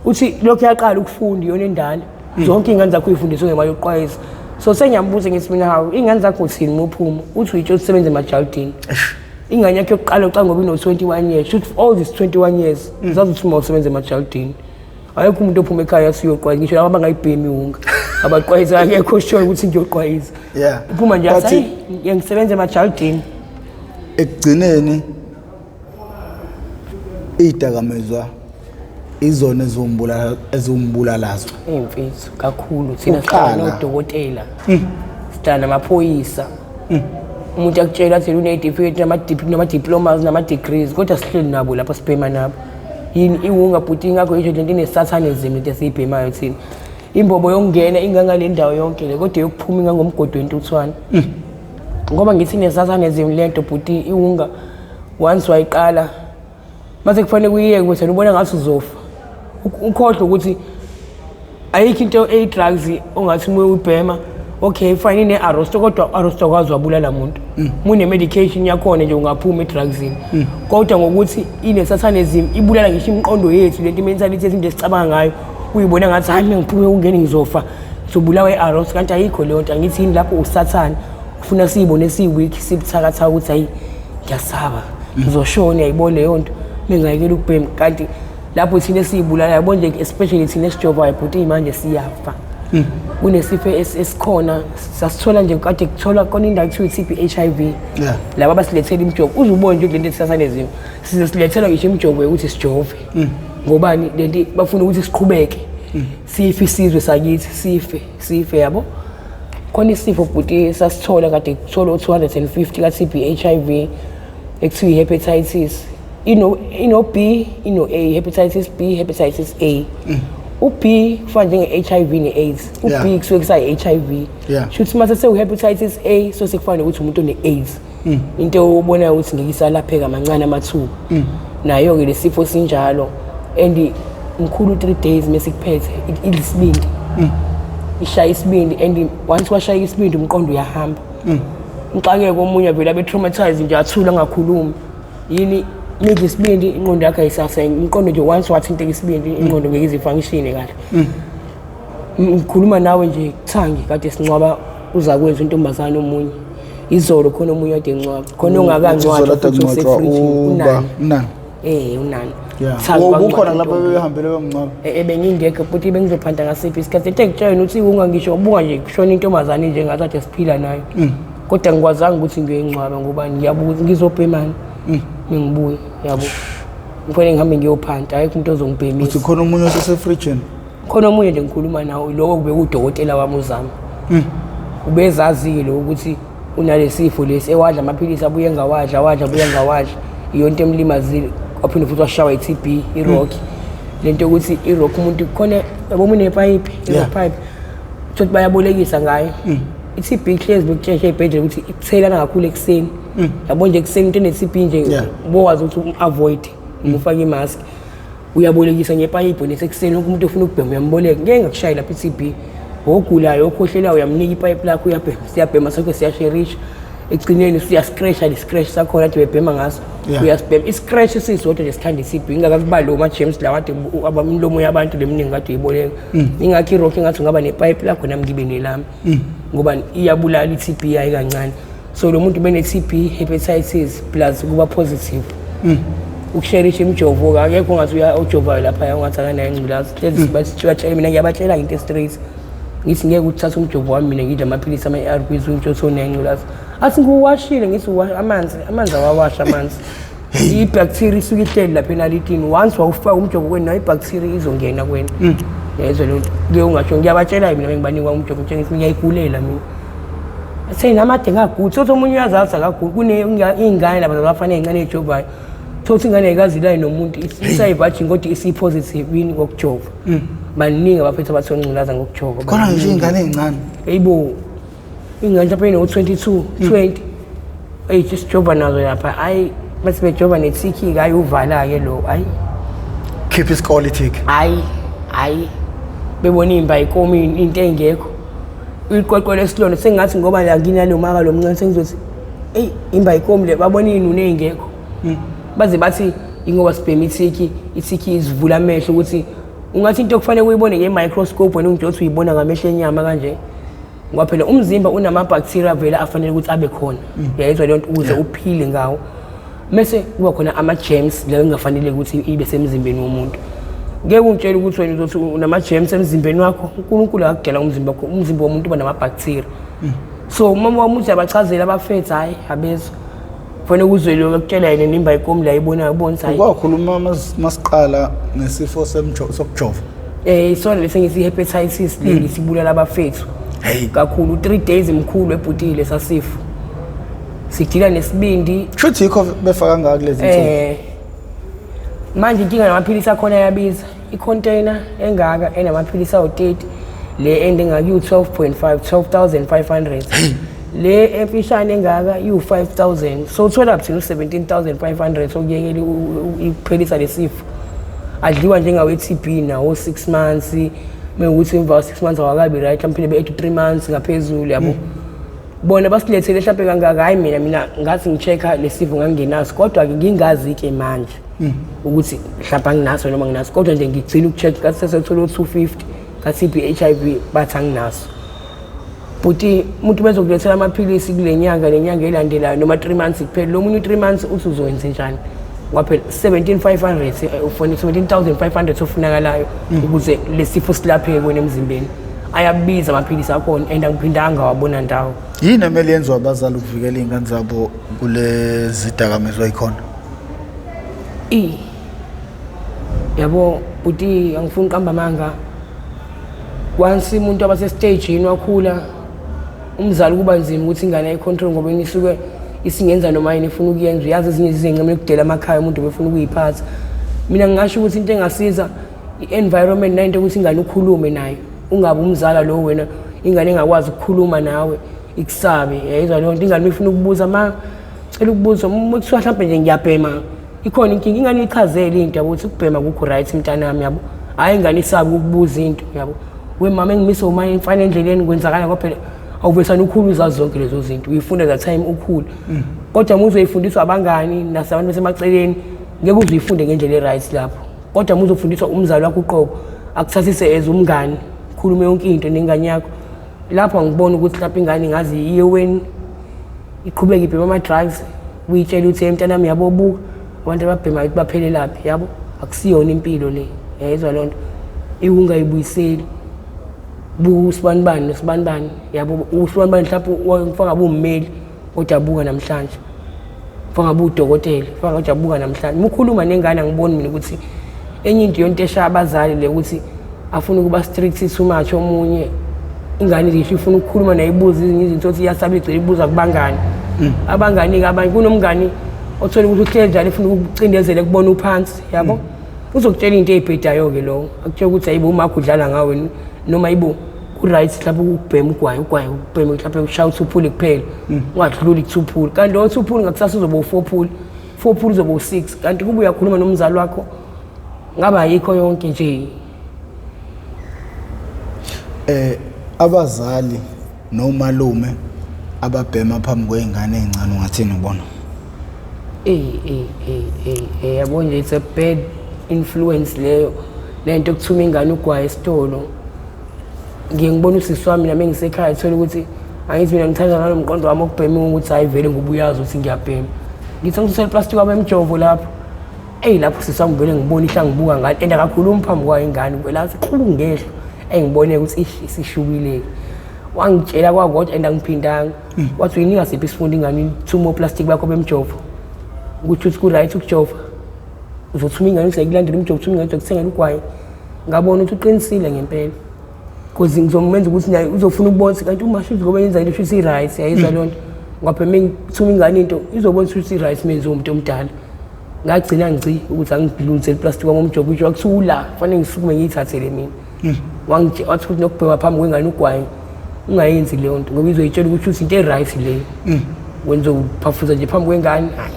Uthi lokhu yaqala ukufunda iyona endala. Zonke iy'ngane zakho uyifundiswe ngemali yokuqwayisa. So sengiyambuza ngithi mina, hawu, iy'ngane zakho uthini uma uphuma? Uthi uyitsho ukuthi usebenza emajalidini. Ingane yakhe yokuqala ucanga ngoba ino-21 years. Shuthi all these 21 years zazi ukuthi uma usebenza emajalidini. Ayekho umuntu ophuma ekhaya athi uyoqwayiza, ngisho laba abangayibhemi wonke. Abaqwayiza akekho sure ukuthi ngiyoqwayiza. Uphuma nje athi, "Hayi, ngisebenza emajalidini." Ekugcineni izidakamizwa izona eziwumbulalazwe. Ey'mfethu kakhulu thina sihlala nodokotela. Sihlala namaphoyisa. Umuntu akutshela athi une-certificate, nama-diplomas, nama-degrees, kodwa sihleli nabo lapha, sibhema nabo. Yini iwunga bhuti? Ingakho isho lento ine-satanism, lento esiyibhemayo thina. Imbobo yokungena ingangale ndawo yonke le, kodwa yokuphuma ingangomgodi wentuthwane. Ngoba ngithi ine-satanism lento bhuti, iwunga once wayiqala mase kufanele kuyiyeke ukuthi ubona ngathi uzofa. Ukhohlwe ukuthi ayikho into eyi-drugs ongathi uma uyibhema, okay fine, ine-arosto, kodwa arosto akwazi wabulala muntu. Uma une-medication yakhona nje ungaphuma e-drugsini, kodwa ngokuthi ine-satanism ibulala ngisho imiqondo yethu, lento i-mentality yethu, into esicabanga ngayo, uyibona ngathi hayi, mina ngiphume ungene ngizofa, ngizobulawa i-arosto, kanti ayikho leyo nto. Angithi yini lapho usathane ufuna siyibone siyi-weak, sibuthakathaka, ukuthi hayi, ngiyasaba, ngizoshona, uyayibona leyo nto mengayekela ukubhema. Kanti lapho thina esiyibulala, yabo nje, especially thina esijovayo bhuti, manje siyafa. Kunesifo esikhona sasithola nje kade kutholwa khona indawo kuthiwa i-TB HIV. Laba abasilethela imijovo, uze ubone nje lento esasane size silethela ngisho imijovo yokuthi sijove. Ngobani lento? Bafuna ukuthi siqhubeke sife, isizwe sakithi sife, sife, yabo. Khona isifo bhuti sasithola kade kuthola u-250 ka-TB HIV ekuthiwa i-hepatitis, ino B, ino A, hepatitis B, hepatitis A. U-B kufana njenge-HIV ne-AIDS. U-B kusuke kusayi-HIV. Shuthi mase sewu-hepatitis A, so sekufana nokuthi umuntu one-AIDS, into obonayo ukuthi ngeke isalapheka, mancane amathuba. Nayo-ke le sifo sinjalo, and mkhulu 3 days mesikuphethe idla isibindi, ishaya isibindi, and once washaya isibindi umqondo uyahamba. Mxakeke omunye vele abe-traumatized nje, athule angakhulumi. Yini nidla isibindi? Ingqondo yakho ayisase, umqondo nje once wathinteka isibindi, ingqondo ngeke ize ifunctione kahle. Ngikhuluma nawe nje kuthangi kade sincwaba uzakwethu intombazane omunye izolo, khona omunye kade encwaba, khona ongakancwatshwa Izolo kade futhi kungcwatshwa osefrijini. uba Unani. Unani. Unani. Yeah. Ubukhona lapho bebehambele bemngcwaba? Bengingekho futhi, bengizophanda ngasiphi isikhathi? Into engitshela ukuthi ungangisho ubuka nje kushona intombazane nje ngathi ade siphila nayo, kodwa ngikwazanga ukuthi ngiyoyingcwaba ngoba ngiyabuka ukuthi ngizobhemani mengibuye, yabo, ngifanele ngihambe ngiyophanta, ayikho umuntu ozongibhemisa. Uthi khona omunye osesefrijini? Khona omunye nje ngikhuluma nawo, lowo kube udokotela wami uzama, ubezazi-ke lo ukuthi unalesifo lesi, ewadla amaphilisi abuye engawadla, awadla abuye engawadla, iyonto emlimazile. Waphinde futhi washawa i-TB, i-rock, lento yokuthi i-rock umuntu khona, yabo, uma unepayipi, i-rock pipe, thothi bayabolekisa ngayo. I-TB hlezi bekutsheshe ey'bhedlela ukuthi ikuthelana kakhulu ekuseni, yabo nje, ekuseni into ene-TB nje ubowazi ukuthi um-avoid, ufake imask. Uyabolekisa ngepayipi nesekuseni, wonke umuntu ofuna ukubhema uyamboleka, ngeke ngakushayi lapho i-TB. Ogulayo okhohlelayo uyamnika ipayipi lakho, uyabhema, siyabhema sonke, siyasherisha. Ekugcineni siyascratcha le scratch sakhona kade bebhema ngaso. Uyasibhema iscratch sisodwa nje sikhanda i-TB, ingakakubali oma-germs lawa kade imilomo yabantu leminingi kade uyiboleka. Ingakho i-rock engathi ungaba nepipe lakho, nami ngibe nelami, ngoba iyabulala i-TB yayi kancane. So lo muntu bene-TB, hepatitis, plus kuba positive ukusherisha imijovo, akekho ongathi ujovayo lapha ungathi akanayo ingculazi. Hlezi sibatshela, mina ngiyabatshela into straight, ngithi ngeke uthathe umjovo wami, mina ngidla amaphilisi ama-ARVs, ungitsho ukuthi unengculazi. Athi ngiwashile, ngithi amanzi awawasha amanzi, i-bacteria isuke ihleli lapha enalitini. Once wawufaka umjovo kwena, nayo i-bacteria izongena kwena. Yezwa leyo nto ke, ungasho. Ngiyabatshela mina bengibanikwa umjovo, ngitshengisa ngiyayigulela mina. Seyinamade ngaguli, sothi omunye uyazazi akaguli. Kuney'ngane lapha zabafana ey'ncane ey'jovayo, thothi ingane ayikazi nomuntu, isayivajini kodwa isiyi-positive yini ngokujova. Baningi abaphethe abathola ingculaza ngokujova. Khona ngisho iy'ngane ey'ncane? Eyibo, ingane mhlawumbe eno-22, 20, eyi, sijova nazo lapha. Hhayi, mase bejova nethiki-ke, hhayi, uvala-ke lo, hhayi. Khipha isikole ithiki. Hhayi, hhayi, bebona iy'mbayikomi, into engekho, iqweqwe lesilonda sengathi ngoba la nginalo maka lo mncane, sengizothi eyi, imbayikomi le, babona iy'nunu ey'ngekho. Baze bathi ingoba sibhema ithiki, ithiki izivula amehlo, ukuthi ungathi into okufanele uyibone nge-microscope, wena ungitsho ukuthi uyibona ngamehlo enyama kanje, ngoba phela umzimba unama-bacteria vele afanele ukuthi abe khona. Uyayizwa leyo nto, ukuze uphile ngawo. Mese kuba khona ama-germs leyo engafanele ukuthi ibe semzimbeni womuntu. Ngeke ungitshele ukuthi wena uzothi unama-germs emzimbeni wakho. UNkulunkulu akakudala umzimba wakho, umzimba womuntu uba nama-bacteria. So uma wami uthi abachazele abafethu, hhayi, abezwa. Kufanele kuzwe lo akutshela yena nimba ikomi la ibonayo, ubona ukuthi hhayi. Kwakhuluma masiqala ngesifo sokujova. Isona lesi ngithi hepatitis le ngisibulala abafethu kakhulu. 3 days mkhulu ebhutile sasifo sidila nesibindi. Shuthi yikho befa kangaka kulezi nsuku. Manje inkinga namaphilisi akhona ayabiza. I-container engaka enamaphilisi awu-30, le ende engaka iwu-12.5, 12,500, le emfishane engaka iwu-5000. So uthola thina u-17,500 sokuyekela ukuphelisa lesifo. Adliwa njengawe-TB nawo 6 months, mewukuthi emva kwa-6 months awakabi right, mhlawumbe be-8 to 3 months ngaphezulu, yabo. Bona basilethele mhlawumbe kangaka. Hhayi, mina ngathi ngi-check-a lesifo ngangingenaso, kodwa-ke ngingazi-ke manje ukuthi mhlawumbe anginaso noma nginaso, kodwa nje ngigcina uku-check ngathi sesethole u-250 ka-TB HIV, bathi anginaso. Bhuti, umuntu bezokulethela amaphilisi kule nyanga nenyanga elandelayo noma 3 months kuphela. Lo munye u-3 months uthi uzowenza njani? Ngoba phela 17,500, ufuna 17,500 ofunakalayo ukuze lesifo silapheke kwena emzimbeni. Ayabiza amaphilisi akhona and angiphindanga wabona ndawo. Yini emele yenziwa abazali ukuvikela iy'ngane zabo kulezi dakamizwa yikhona? I yabo bhuti, angifuni uqamba amanga. Once umuntu abasestagini wakhula, umzali kuba nzima ukuthi ingane ayicontrol, ngoba isuke isingenza noma yini ifuna ukuyenza. Uyazi, ezinye izinto ukudela amakhaya, umuntu ubefuna ukuyiphatha. Mina ngingasho ukuthi into engasiza i-environment nayinto ukuthi ingane ukhulume nayo, ungabe umzala lo wena ingane engakwazi ukukhuluma nawe, ikusabe. Yayizwa leyo nto, ingane ifuna ukubuza, ma cela ukubuza, uma kuthiwa mhlawumbe nje ngiyabhema, ikhona inkinga, ingane ichazele into, yabo, ukuthi ukubhema kukho right mntanami, yabo. Hhayi, ingane isabe ukukubuza into, yabo. We mama, engimise uma imfana endleleni, kwenzakala, ngoba phela awuvesane ukhulu uzazi zonke lezo zinto, uyifunda that time ukhula. Kodwa uma uzoyifundiswa abangani nasabantu besemaceleni, ngeke uze uyifunde ngendlela e-right lapho. Kodwa uma uzofundiswa umzali wakho uqobo, akuthathise as umngani, khulume yonke into nengane yakho, lapho angiboni ukuthi mhlawumbe ingane ingaze iye weni iqhubeke ibhema ama-drugs. Uyitshela ukuthi, "Hey, mntanami, yabo, buka abantu ababhemayo ukuthi baphelelaphi, yabo, akusiyona impilo le." Yayizwa loo nto, iwungayibuyiseli. Buka usibanibani nosibanibani, yabo, usibanibani mhlawumbe ufaka ummeli, kodwa buka namhlanje, ufaka ngabe udokotela, ufaka kodwa buka namhlanje. Uma ukhuluma nengane, angiboni mina ukuthi enye into yonto eshaya abazali le ukuthi afuna ukuba strict too much. Omunye ingane ngisho ifuna ukukhuluma naye, ibuza ezinye izinto, othi iyasaba, igcina ibuza kubangani. Abangani-ke abanye, kunomngani othola ukuthi uhleli njalo efuna ukucindezela, kubona uphansi, yabo, uzokutshela into ey'bhedayo-ke lowo, akutshela ukuthi ayibo, umakho udlala ngawe, noma ayibo, ku-right mhlawumbe ukubhema ugwayi, ugwayi ukubhema mhlawumbe ushaya u-two pool kuphela, ungadluli ku-two pool, kanti lowo two pool ngakusasa uzoba u-four pool, four pool uzoba u-six. Kanti kuba uyakhuluma nomzali wakho, ngaba ayikho yonke nje. Abazali nomalume Ababhema phambi kwey'ngane ey'ncane, ungathini ubona? Ey ey ey ey ey, yabo nje, it's a bad influence leyo lento kuthuma ingane ugwaye esitolo. Ngiye ngibona usisi wami nami engisekhaya, thola ukuthi angithi mina ngithanda ngalo mqondo wami okubhema ukuthi hayi vele ngoba uyazi ukuthi ngiyabhema, ngithi angithuthela iplastic wami emjovo lapho. Eyi, lapho sisi wami vele ngibona ihla ngibuka ngane and akakhulumi phambi kwayo ingane, vele athi qhubu ngehlo engibone ukuthi ish, isishubile. Wangitshela kwakodwa and angiphindanga. Wathi uyinika siphi isifundo ingane thuma oplastic bakho bemjovo ukuthi uthi ku-right ukujova, uzothuma ingane ukuthi ayikulandela umjovo, uthuma ingane ukuthi akuthengela ugwayi. Ngabona ukuthi uqinisile ngempela because ngizomenza ukuthi naye uzofuna ukubona ukuthi kanti uma shuthi ngoba yenza into shuthi i-right, yayizwa leyo nto. Ngoba phela ngithuma ingane into izobona ukuthi i-right menziwa umuntu omdala. Ngagcina ngici ukuthi angilungisele iplastic wami umjovo, usho kuthiwa ula kufanele ngisukume ngiyithathele mina. Wathi futhi nokubhema phambi kwengane ugwayi ungayenzi leyo nto ngoba izoyitshela ukuthi uthi into e-right leyo wenza uphafuza nje phambi kwengane. Hayi,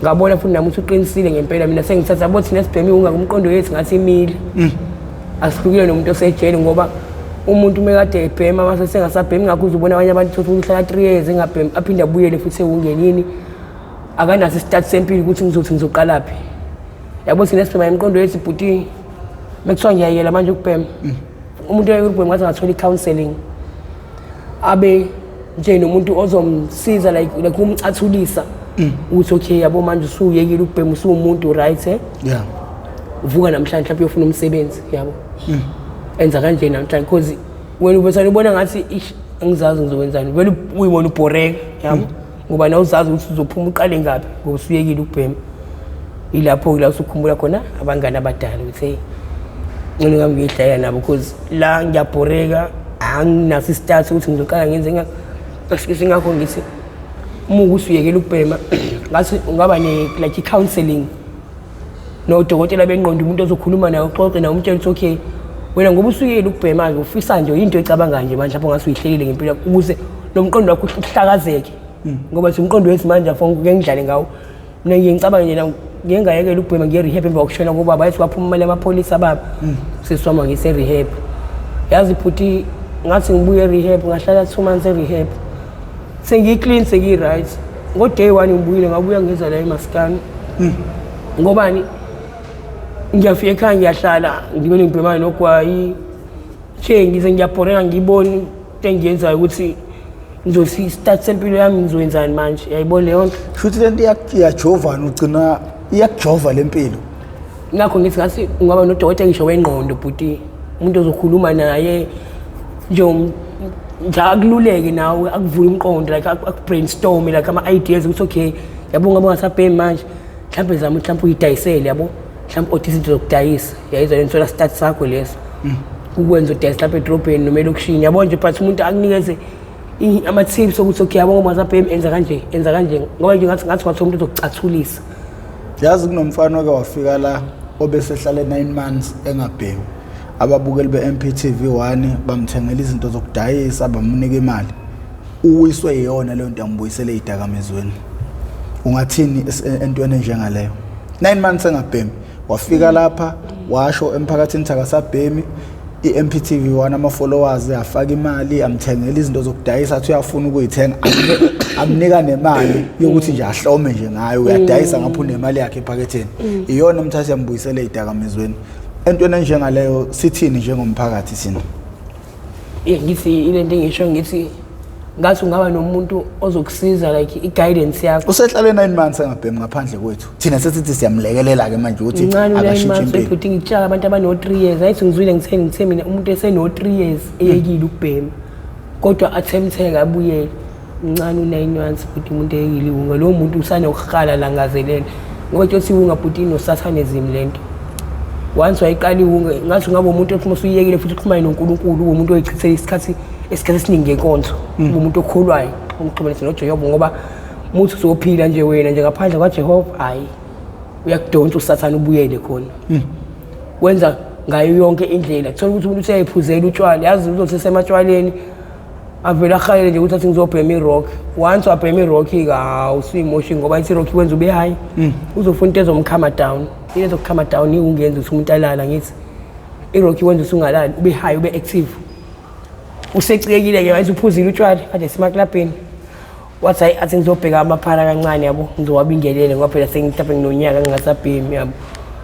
ngabona futhi nami ukuthi uqinisile ngempela. Mina sengithatha yabo thina sibheme umqondo yethu ngathi imile, asihlukile nomuntu osejele ngoba umuntu uma kade ebhema mase sengasabhemi, ngakho uzubona abanye abantu thothi uhlala 3 years engabhemi aphinde abuyele futhi ewungenini, akanaso isitati sempilo ukuthi ngizothi ngizoqalaphi. Yabo thina sibhema imiqondo yethu bhuti, bekuthiwa ngiyayela manje ukubhema, umuntu oyeka ukubhema ngathi angathola i-counselling, abe nje nomuntu ozomsiza like umcathulisa ukuthi okay, yabo manje usuyekile ukubhema, usuwumuntu, right, eh? Yeah. Uvuka namhlanje mhlawumbe uyofuna umsebenzi, yabo, enza kanje namhlanje because wena ubesane ubona ngathi ish, angizazi ngizokwenzani, vele uyibona ubhoreka, yabo, ngoba nawe uzazi ukuthi uzophuma uqale ngaphi ngoba usuyekile ukubhema. Ilapho la usukhumbula khona abangani abadala ukuthi hey, ngcono ngami ngiyidlalela nabo because la ngiyabhoreka, anginaso isitati ukuthi ngizoqala ngenze. Ngakho ngithi uma ukuthi uyekela ukubhema ngathi ungaba ne like i-counselling nodokotela bengqondo, umuntu ozokhuluma naye, uxoxe naye, umtshele ukuthi okay, wena ngoba usuyekela ukubhema-ke ufisa nje into ecabangayo nje manje lapho ngathi uyihlelile ngempilo yakho ukuze lo mqondo wakho uhlakazeke, ngoba thi umqondo wethu manje afo ngeke ngidlale ngawo. Mina ngiye ngicabange nje ngiye ngayekela ukubhema ngiye rehab emva kokushona kobaba, yathi kwaphuma imali yamapholisa baba sisi wami ngise-rehab. Yazi bhuti, ngathi ngibuye e-rehab, ngahlala 2 months e-rehab, sengiyi-clean, sengiyi-right. Ngo-day one ngibuyile, ngabuya ngeza la emaskani ngobani, ngiyafika ekhaya ngiyahlala ngibele ngibhemane nogwayi nje, ngize ngiyabhoreka, ngiyiboni into engiyenzayo ukuthi ngizothi start sempilo yami ngizoyenzani manje, yayibona leyo nto. Shuthi lento iyajovana, ugcina iyakujova le mpilo. Ngakho ngithi ngathi ungaba nodokotela ngisho wengqondo bhuti, umuntu ozokhuluma naye nje nje akululeke nawe, akuvule umqondo, like aku-brainstorm like ama-ideas ukuthi okay, yabo, ngabe ungasabhemi manje mhlawumbe zama mhlawumbe uyidayisele, yabo, mhlawumbe othi izinto zokudayisa, yayizwa lento sola start sakho leso ukwenza udayisa lapha edrobheni noma elokishini, yabo nje, but umuntu akunikeze ama-tips okuthi okay, yabo, ngoba ungasabhemi enza kanje, enza kanje, ngoba nje ngathi umuntu ozokucathulisa. Yazi kunomfana oke wafika la obesehlale 9 months engabhemi. Ababukeli be-MPTV 1 bamthengela izinto zokudayisa, bamnika imali, uwiswe iyona leyo nto yambuyisele ey'dakamizweni. Ungathini entweni enjengaleyo? 9 months engabhemi, wafika lapha washo emphakathini ukuthi akasabhemi. I-MPTV 1 ama-followers afaka imali, amthengela izinto zokudayisa, athi uyafuna ukuyithenga, amnika nemali yokuthi nje ahlome nje ngayo, uyadayisa ngapho, unemali yakhe ephaketheni, iyona emthatha yambuyisele ey'dakamizweni. Entweni enjengaleyo sithini njengomphakathi thina? Yeah, ngithi ile nto engisho, ngithi ngathi ungaba nomuntu ozokusiza like i-guidance yakho. Usehlale 9 months engabhemi ngaphandle kwethu, thina sesithi siyamlekelela-ke manje ukuthi Mncane u-9 akashintshe months impilo. Ebhuti, ngitshela abantu abano-3 years, ayithi ngizwile ngithe mina umuntu eseno-3 years eyekile ukubhema kodwa attempteke abuyele, mncane u-9 months bhuti. Umuntu eyekile iwunga, lowo muntu usanokuhala langazelele ngoba kuthi iwunga bhuti ino-satanism le nto. Once wayiqala iwunga, ngathi ungaba umuntu othi uma usuyiyekile futhi uxhumane noNkulunkulu, ube umuntu oyichithela isikhathi esiningi ngenkonzo, ube umuntu okholwayo, umxhumanise noJehova, ngoba muthi uzophila nje wena nje ngaphandle kwaJehova, hhayi, uyakudonsa usathane ubuyele khona, wenza ngayo yonke indlela. Kuthola ukuthi umuntu useyayiphuzela utshwala, yazi uzothi esematshwaleni avele ahalele nje ukuthi athi ngizobhema i-rock. Once wabhema i-rock-ke, hawu, usuyimoshi ngoba ithi i-rock ikwenza ube high, uzofuna into ezomcalma down. Into ezokucalma down iwungenza ukuthi umuntu alala. Ngithi i-rock ikwenza ukuthi ungalali, ube high, ube active. Usecikekile-ke wayethi uphuzile utshwala kade simaklabhini. Wathi hayi, athi ngizobheka amaphara kancane yabo, ngizowabingelela ngoba phela sengimhlawumbe nginonyaka ngingasabhemi yabo.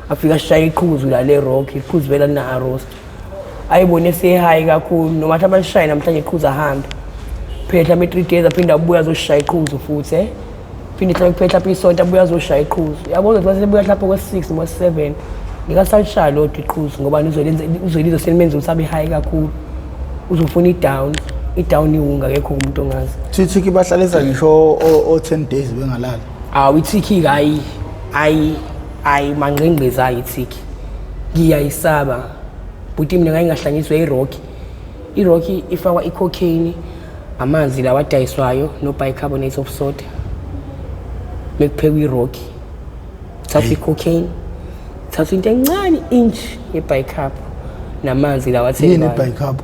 Afika ashaya iqhuzu la le rock, iqhuzu vele lina-arosta. Ayibone esehayi kakhulu noma mhlawumbe alishaye namhlanje iqhuzu ahambe. Phela mhlawumbe 3 days aphinde abuye azoshaya iqhuzu futhi eh. Phinde mhlawumbe kuphela mhlawumbe isonto abuye azoshaya iqhuzu. Yabo uzothi masebuya mhlawumbe kwe-6 noma 7 ngikasalishaya lodwa iqhuzu ngoba uzolizwa selimenza ukuthi abe high kakhulu. Uzofuna i-down, i-down iwunga akekho umuntu ongazi. Thithiki bahlalisa ngisho o 10 days bengalali. Awu, ithiki hayi, hayi, hayi, mangqingqiza ithiki. Ngiyayisaba. Bhuti, mina ngake ngahlanyiswa irock. Irock ifakwa icocaine, amanzi lawa adayiswayo no bicarbonate of soda. Mekuphekwa irock. Thatha icocaine, thatha into encane inch ye-bicarb namanzi lawa Yini athengwayo. Bicarb?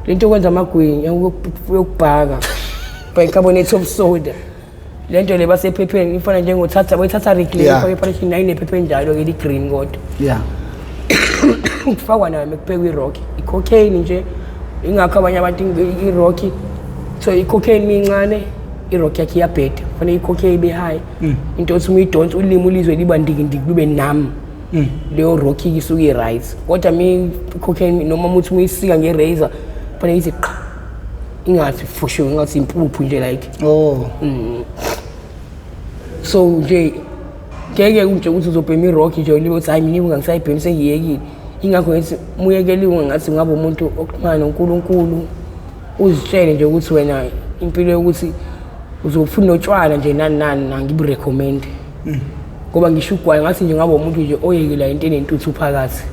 Lento yokwenza amagwinya, yokubhaka, bicarbonate of soda. Lento le basephepheni ifana njengothatha bayithatha reclaim, ifake epalishini nayo inephepha enjalo-ke li-green kodwa. Kufakwa nayo mekuphekwa irock, i-cocaine nje. Ingakho abanye abantu irock, so i-cocaine mincane irock yakhe iyabheda, kufanele i-cocaine ibe high. Into yokuthi uma uyidonsa ulimi ulizwe liba ndikindiki lube numb. Leyo rock isuke i-right. Kodwa mi i-cocaine noma umuthi uma uyisika nge-razor kufanele ithi qha, ingathi fushu, ingathi impuphu nje like. Oh. So nje ngeke nje ukuthi uzobhema irock nje ulibe uthi hayi mina iwunga ngisayibhemi sengiyekile. Ingakho ngithi muyekele iwunga, ngathi ngabe umuntu oxhumana noNkulunkulu, uzitshele nje ukuthi wena impilo yokuthi uzofuna notshwala nje nani nani angiburecommend, ngoba ngisho ugwayi ngathi nje ngabe umuntu nje oyekela into enentuthu phakathi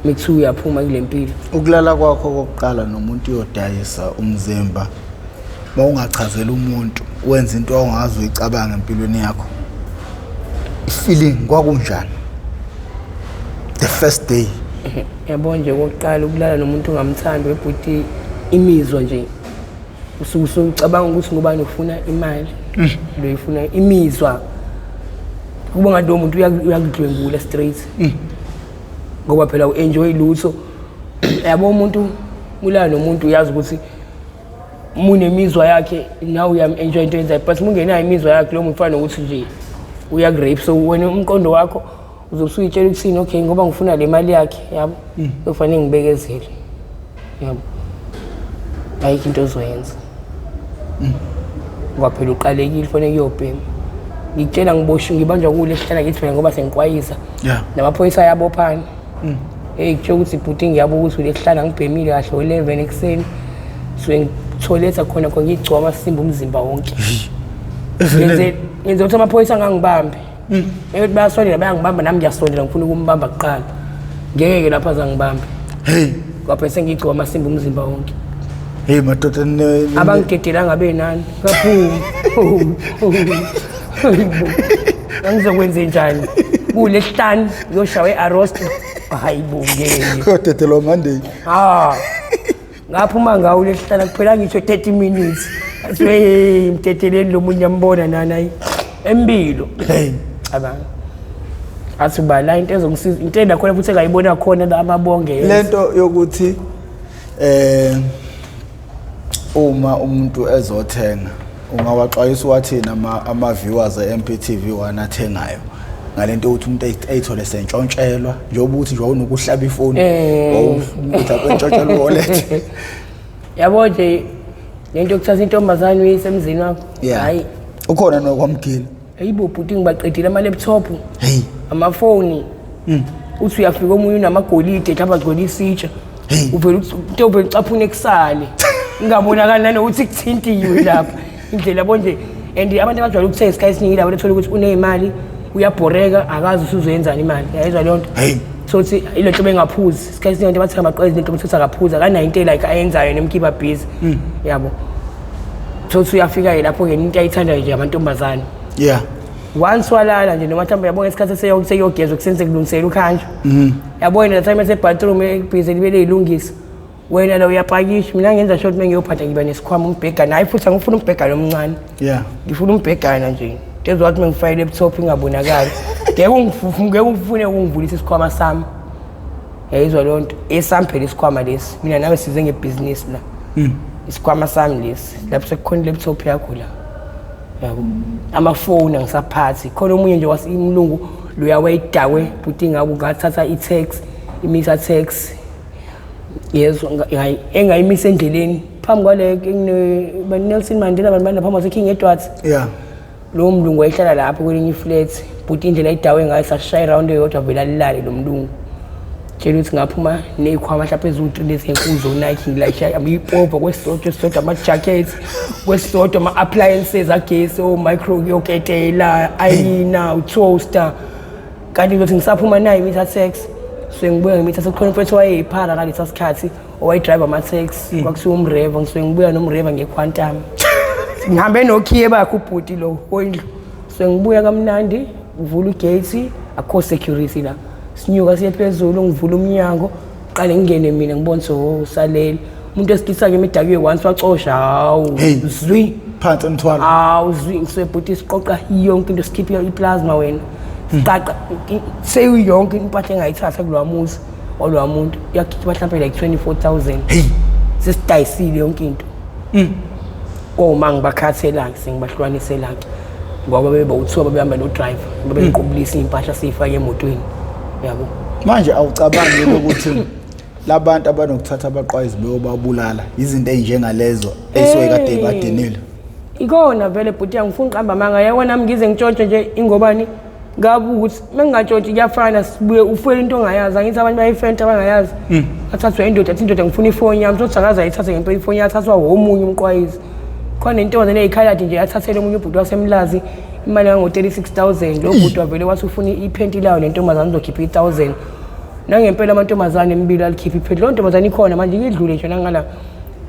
mekuthiwa uyaphuma kule mpilo. Ukulala kwakho kokuqala nomuntu uyodayisa umzimba, mawungachazela umuntu wenza into ongazi uyicabanga empilweni yakho, i-feeling kwakunjani the first day? Yabo nje, kokuqala ukulala nomuntu ongamthandi webhuti, imizwa nje usuke usucabanga ukuthi ngubani ufuna imali lo ifuna imizwa, kuba ngathi lowo muntu uyakudlwengula straight, ngoba phela u-enjoy lutho yabo. Umuntu ulala nomuntu uyazi ukuthi munemizwa yakhe nawe uyam-enjoy into yenzayo, but mungenayo imizwa yakhe lowo muntu fana nokuthi nje uyakurape. So wena umqondo wakho uzobe usuyitshela ukuthini? Okay, ngoba ngifuna le mali yakhe yabo, kufanele ngibekezele yabo, ayikho into ozoyenza ngoba phela uqalekile, fanele kuyobhema. Ngikutshela ngiboshwe ngibanjwa kule sihlala ngithi phela ngoba sengiqwayisa namaphoyisa ayabophana. Hey, kuthiwa ukuthi bhuti ngiyabuka ukuthi ulesihlala ngibhemile kahle o-11 ekuseni, suke ngitholetha khona khona ngigcoba amasimba umzimba wonke. Ngenze ukuthi amaphoyisa angangibambi. Ukuthi bayasondela bayangibamba, nami ngiyasondela ngifuna ukumbamba kuqala, ngeke-ke lapho azangibambe. Hey. Kwaphe sengigcoba amasimba umzimba wonke. Hey madoda, Abangidedelanga benani ngaphuma, angizokwenze njani kulesihlanu ngiyoshawa e-arost? Hayi bo, ngeke. Kodedelwa Monday. Ah, ngaphuma ngawo lesihlala kuphela ngisho 30 minutes. Athi hey, mdedeleni lo munye ambona nana ayi empilo. Hey. Cabanga. Athi uba la into ezongisiza into endakhona futhi engayibona khona la amabonge yenza. Lento yokuthi uma umuntu ezothenga, ungawaxwayisa wathini ama viewers e-MPTV 1 athengayo ngalento yokuthi umuntu eyithole sentshontshelwa, njengoba uthi nje wawunokuhlaba ifoni, wawuthi akwentshontshelwa wallet? Yabo nje lento yokuthatha intombazane uyise emzini wakho. Hayi. Ukhona nokwamgila? Hayibo bhuti, ngibaqedile ama laptop, Hey. amafoni. Uthi uyafika omunye unamagolide mhlawumbe agcwele isitsha. Hey. Uvele into uvele ucaphune kusale. Ingabonakali nanokuthi kuthintiwe lapha. Indlela yabo nje, and abantu abajwayele ukuthenga isikhathi esiningi labo bethola ukuthi uneyimali, uyabhoreka, akazi usuzoyenzani imali. Yayizwa leyo nto. Hey. Sothi ile nto bengaphuzi. Isikhathi esiningi abantu bathenga amaqoqo izinto ukuthi akaphuzi, akanayo into like ayenzayo nemkhipha busy. Yabo. Thothi uyafika-ke lapho-ke into ayithandayo nje amantombazane. Once walala nje noma mhlawumbe yabo ngesikhathi seyogezwa kusenze kulungisela ukhanjwa, yabo yena time esebathroom ebhizi libe leyilungisa, wena la uyapakisha. Mina ngenza sure ukuthi mengiyophatha ngiba nesikhwama, umbhegana. Hayi futhi angifuna umbhegana omncane, ngifuna umbhegana nje into ezowathi mengifake i-laptop ingabonakali. Ngeke ngeke ungifune ukungivulisa isikhwama sami, yayizwa leyo nto? Esami phela isikhwama lesi, mina nawe size ngebhizinisi la. Isikhwama sami lesi lapho sekukhona i-laptop yakho la, yabo, amafoni angisaphathi. Khona omunye nje wasimlungu loya wayidakwe bhuti, ngabe ngathatha i-taxi, imisa taxi yezwa engayimisa endleleni phambi kwale Nelson Mandela, abantu bani phambi kwase-King Edwards. Lowo mlungu wayehlala lapho kwelinye iflat bhuti. Indlela ayidawe ngayo, sashaya iround eyodwa, vele alilale lo mlungu. Tshela ukuthi ngaphuma ney'khwama mhlawumpe eziwu-three lezi ey'nkulu zo-Nike, ngilayisha ipopo kwesisodwa esisodwa, ama-jackets kwesisodwa, ama-appliances agesi, o-micro yoketela, ayina, u-toaster. Kanti ngizothi ngisaphuma nayo imitha taxi, so ngibuya ngemitha sekukhona umfethu owayeyiphara ngalesa sikhathi owayedrayiva ama-taxi, kwakuthiwa umreva. Ngisuke ngibuya nomreva ngequantum, ngihambe nokhiye bakhe ubhuti lo wendlu. So ngibuya kamnandi, ngivula ugate, akukho security la, sinyuka siye phezulu, ngivula umnyango, qale ngingene mina, ngibone ukuthi oh, usalele umuntu wesilisa-ke imidakiwe once wacosha, hawu. Hey. Zwi. Phansi emthwalo. Hawu, zwi. Ngisuke bhuti siqoqa yonke into, sikhiphe iplasma wena, siqaqa seyuyonke impahla engayithatha kulowa muzi walowa muntu, iyakhipha mhlawumpe like 24,000. Hey. Sesidayisile yonke into. Oma ngibakhathela-ke, sengibahlukaniselake ngoba bebewuthiwa babehamba no-driver, babequbulisa iy'mpahla siyifake emotweni, yabo. Manje awucabangi ukuthi labantu abanokuthatha abaqwayizi beyobabulala izinto ey'njengalezo ey'suke kade badenile? Ikona vele bhuti, angifuni uqamba amanga, yabo. Nami ngize ngitshontshe nje ingobani ngabe ukuthi mengingatshontshi kuyafana sibuye ufuyele into ongayazi. Angithi abantu bayifenta abangayazi, athathwe indoda, athi indoda ngifuna ifoni yami, sothi akaze ayithathe ngempela ifoni, yathathwa womunye umqwayizi. Khona intombazane eyikhaladi nje yathathela omunye ubhuti wasemlazi imali yango-36,000. Lo bhuti wavele wathi ufuna iphenti layo nentombazane, uzokhipha i-1000. Nangempela amantombazane emibili alikhipha iphenti. Leyo ntombazane ikhona manje, idlule nje nangala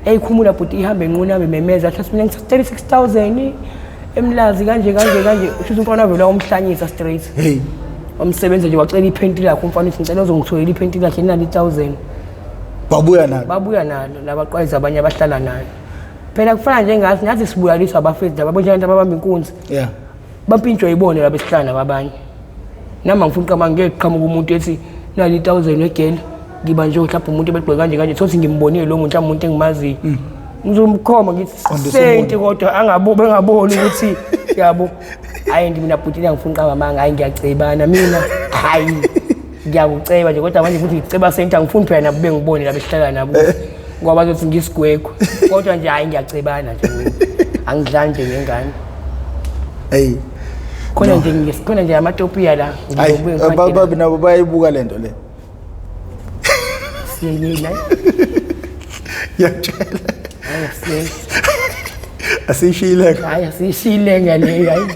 eyikhumula bhuti, ihambe enquna, bememeza, athi mina ngithatha 36,000 emlazi kanje kanje kanje. Usho umfana wavele wamhlanyisa straight. Hey. Wamsebenza nje, wacela iphenti lakhe umfana, uthi ngicela uzongitholela iphenti lakhe nali 1000. Babuya nalo? Babuya nalo labaqwayiza abanye abahlala nayo. Phela kufana njengathi nathi sibulaliswa abafethu laba bonje, abantu ababamba inkunzi, bampintshwa yibone laba esihlala nabo abanye. Nami angifuni uqamba, ngeke kuqhamuka umuntu ethi nali 1000 egele, ngiba nje mhlawumbe umuntu ebegqoke kanje kanje, thothi ngimbonile lo muntu, mhlawumbe umuntu engimaziyo, ngizomkhomba ngithi Qondisa senti, kodwa angabo bengaboni ukuthi yabo. Hayi, ndi mina bhuti, ngifuna uqamba amanga, hayi, ngiyacebana mina, hayi, ngiyakuceba nje, kodwa manje futhi ngiceba senti, angifuni phela nabo bengibone laba esihlala nabo ngoba bazothi ngisigwegwe. Kodwa nje hayi, ngiyacebana nje mina, angidlali nje ngengane. Hey. Khona nje khona nje amatopiya la. Hayi. Ngizobuye ngiphathe. Babi nabo bayayibuka lento le. Siyekile. Ngiyakutshela. Hayi, siyeke. Asiyishiyile. Hayi, asiyishile ngaleyo, hayi.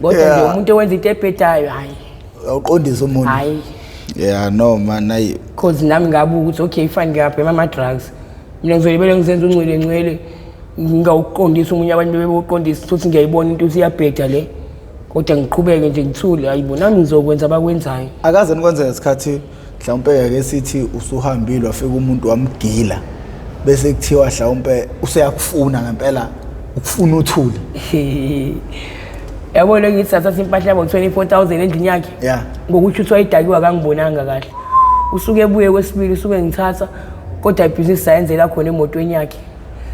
Kodwa nje umuntu owenza into ebhedayo, hayi. Awuqondisa umuntu. Hayi. Yeah, no man, ayi. Cause nami ngabuka ukuthi okay, fine, ngiyabhema ama-drugs mina, ngizolibele ngizenza ungcwele ngcwele, ngingawuqondisa omunye, abantu bebewuqondisa futhi, ngiyayibona into ukuthi iyabheda le, kodwa ngiqhubeke nje ngithule. Hayibo, nami ngizokwenza abakwenzayo. Akaze nikwenzeka isikhathi mhlawumpe ke sithi usuhambile, wafika umuntu wamgila, bese kuthiwa mhlawumpe useyakufuna ngempela, ukufuna uthule? Yabo, le ngithi sathatha impahla yabo 24,000 endlini yakhe. Ngokuthi uthi wayidakiwe, akangibonanga kahle. Usuke ebuye kwesibili, usuke ngithatha, kodwa ibhizinisi sayenzela khona emotweni yakhe.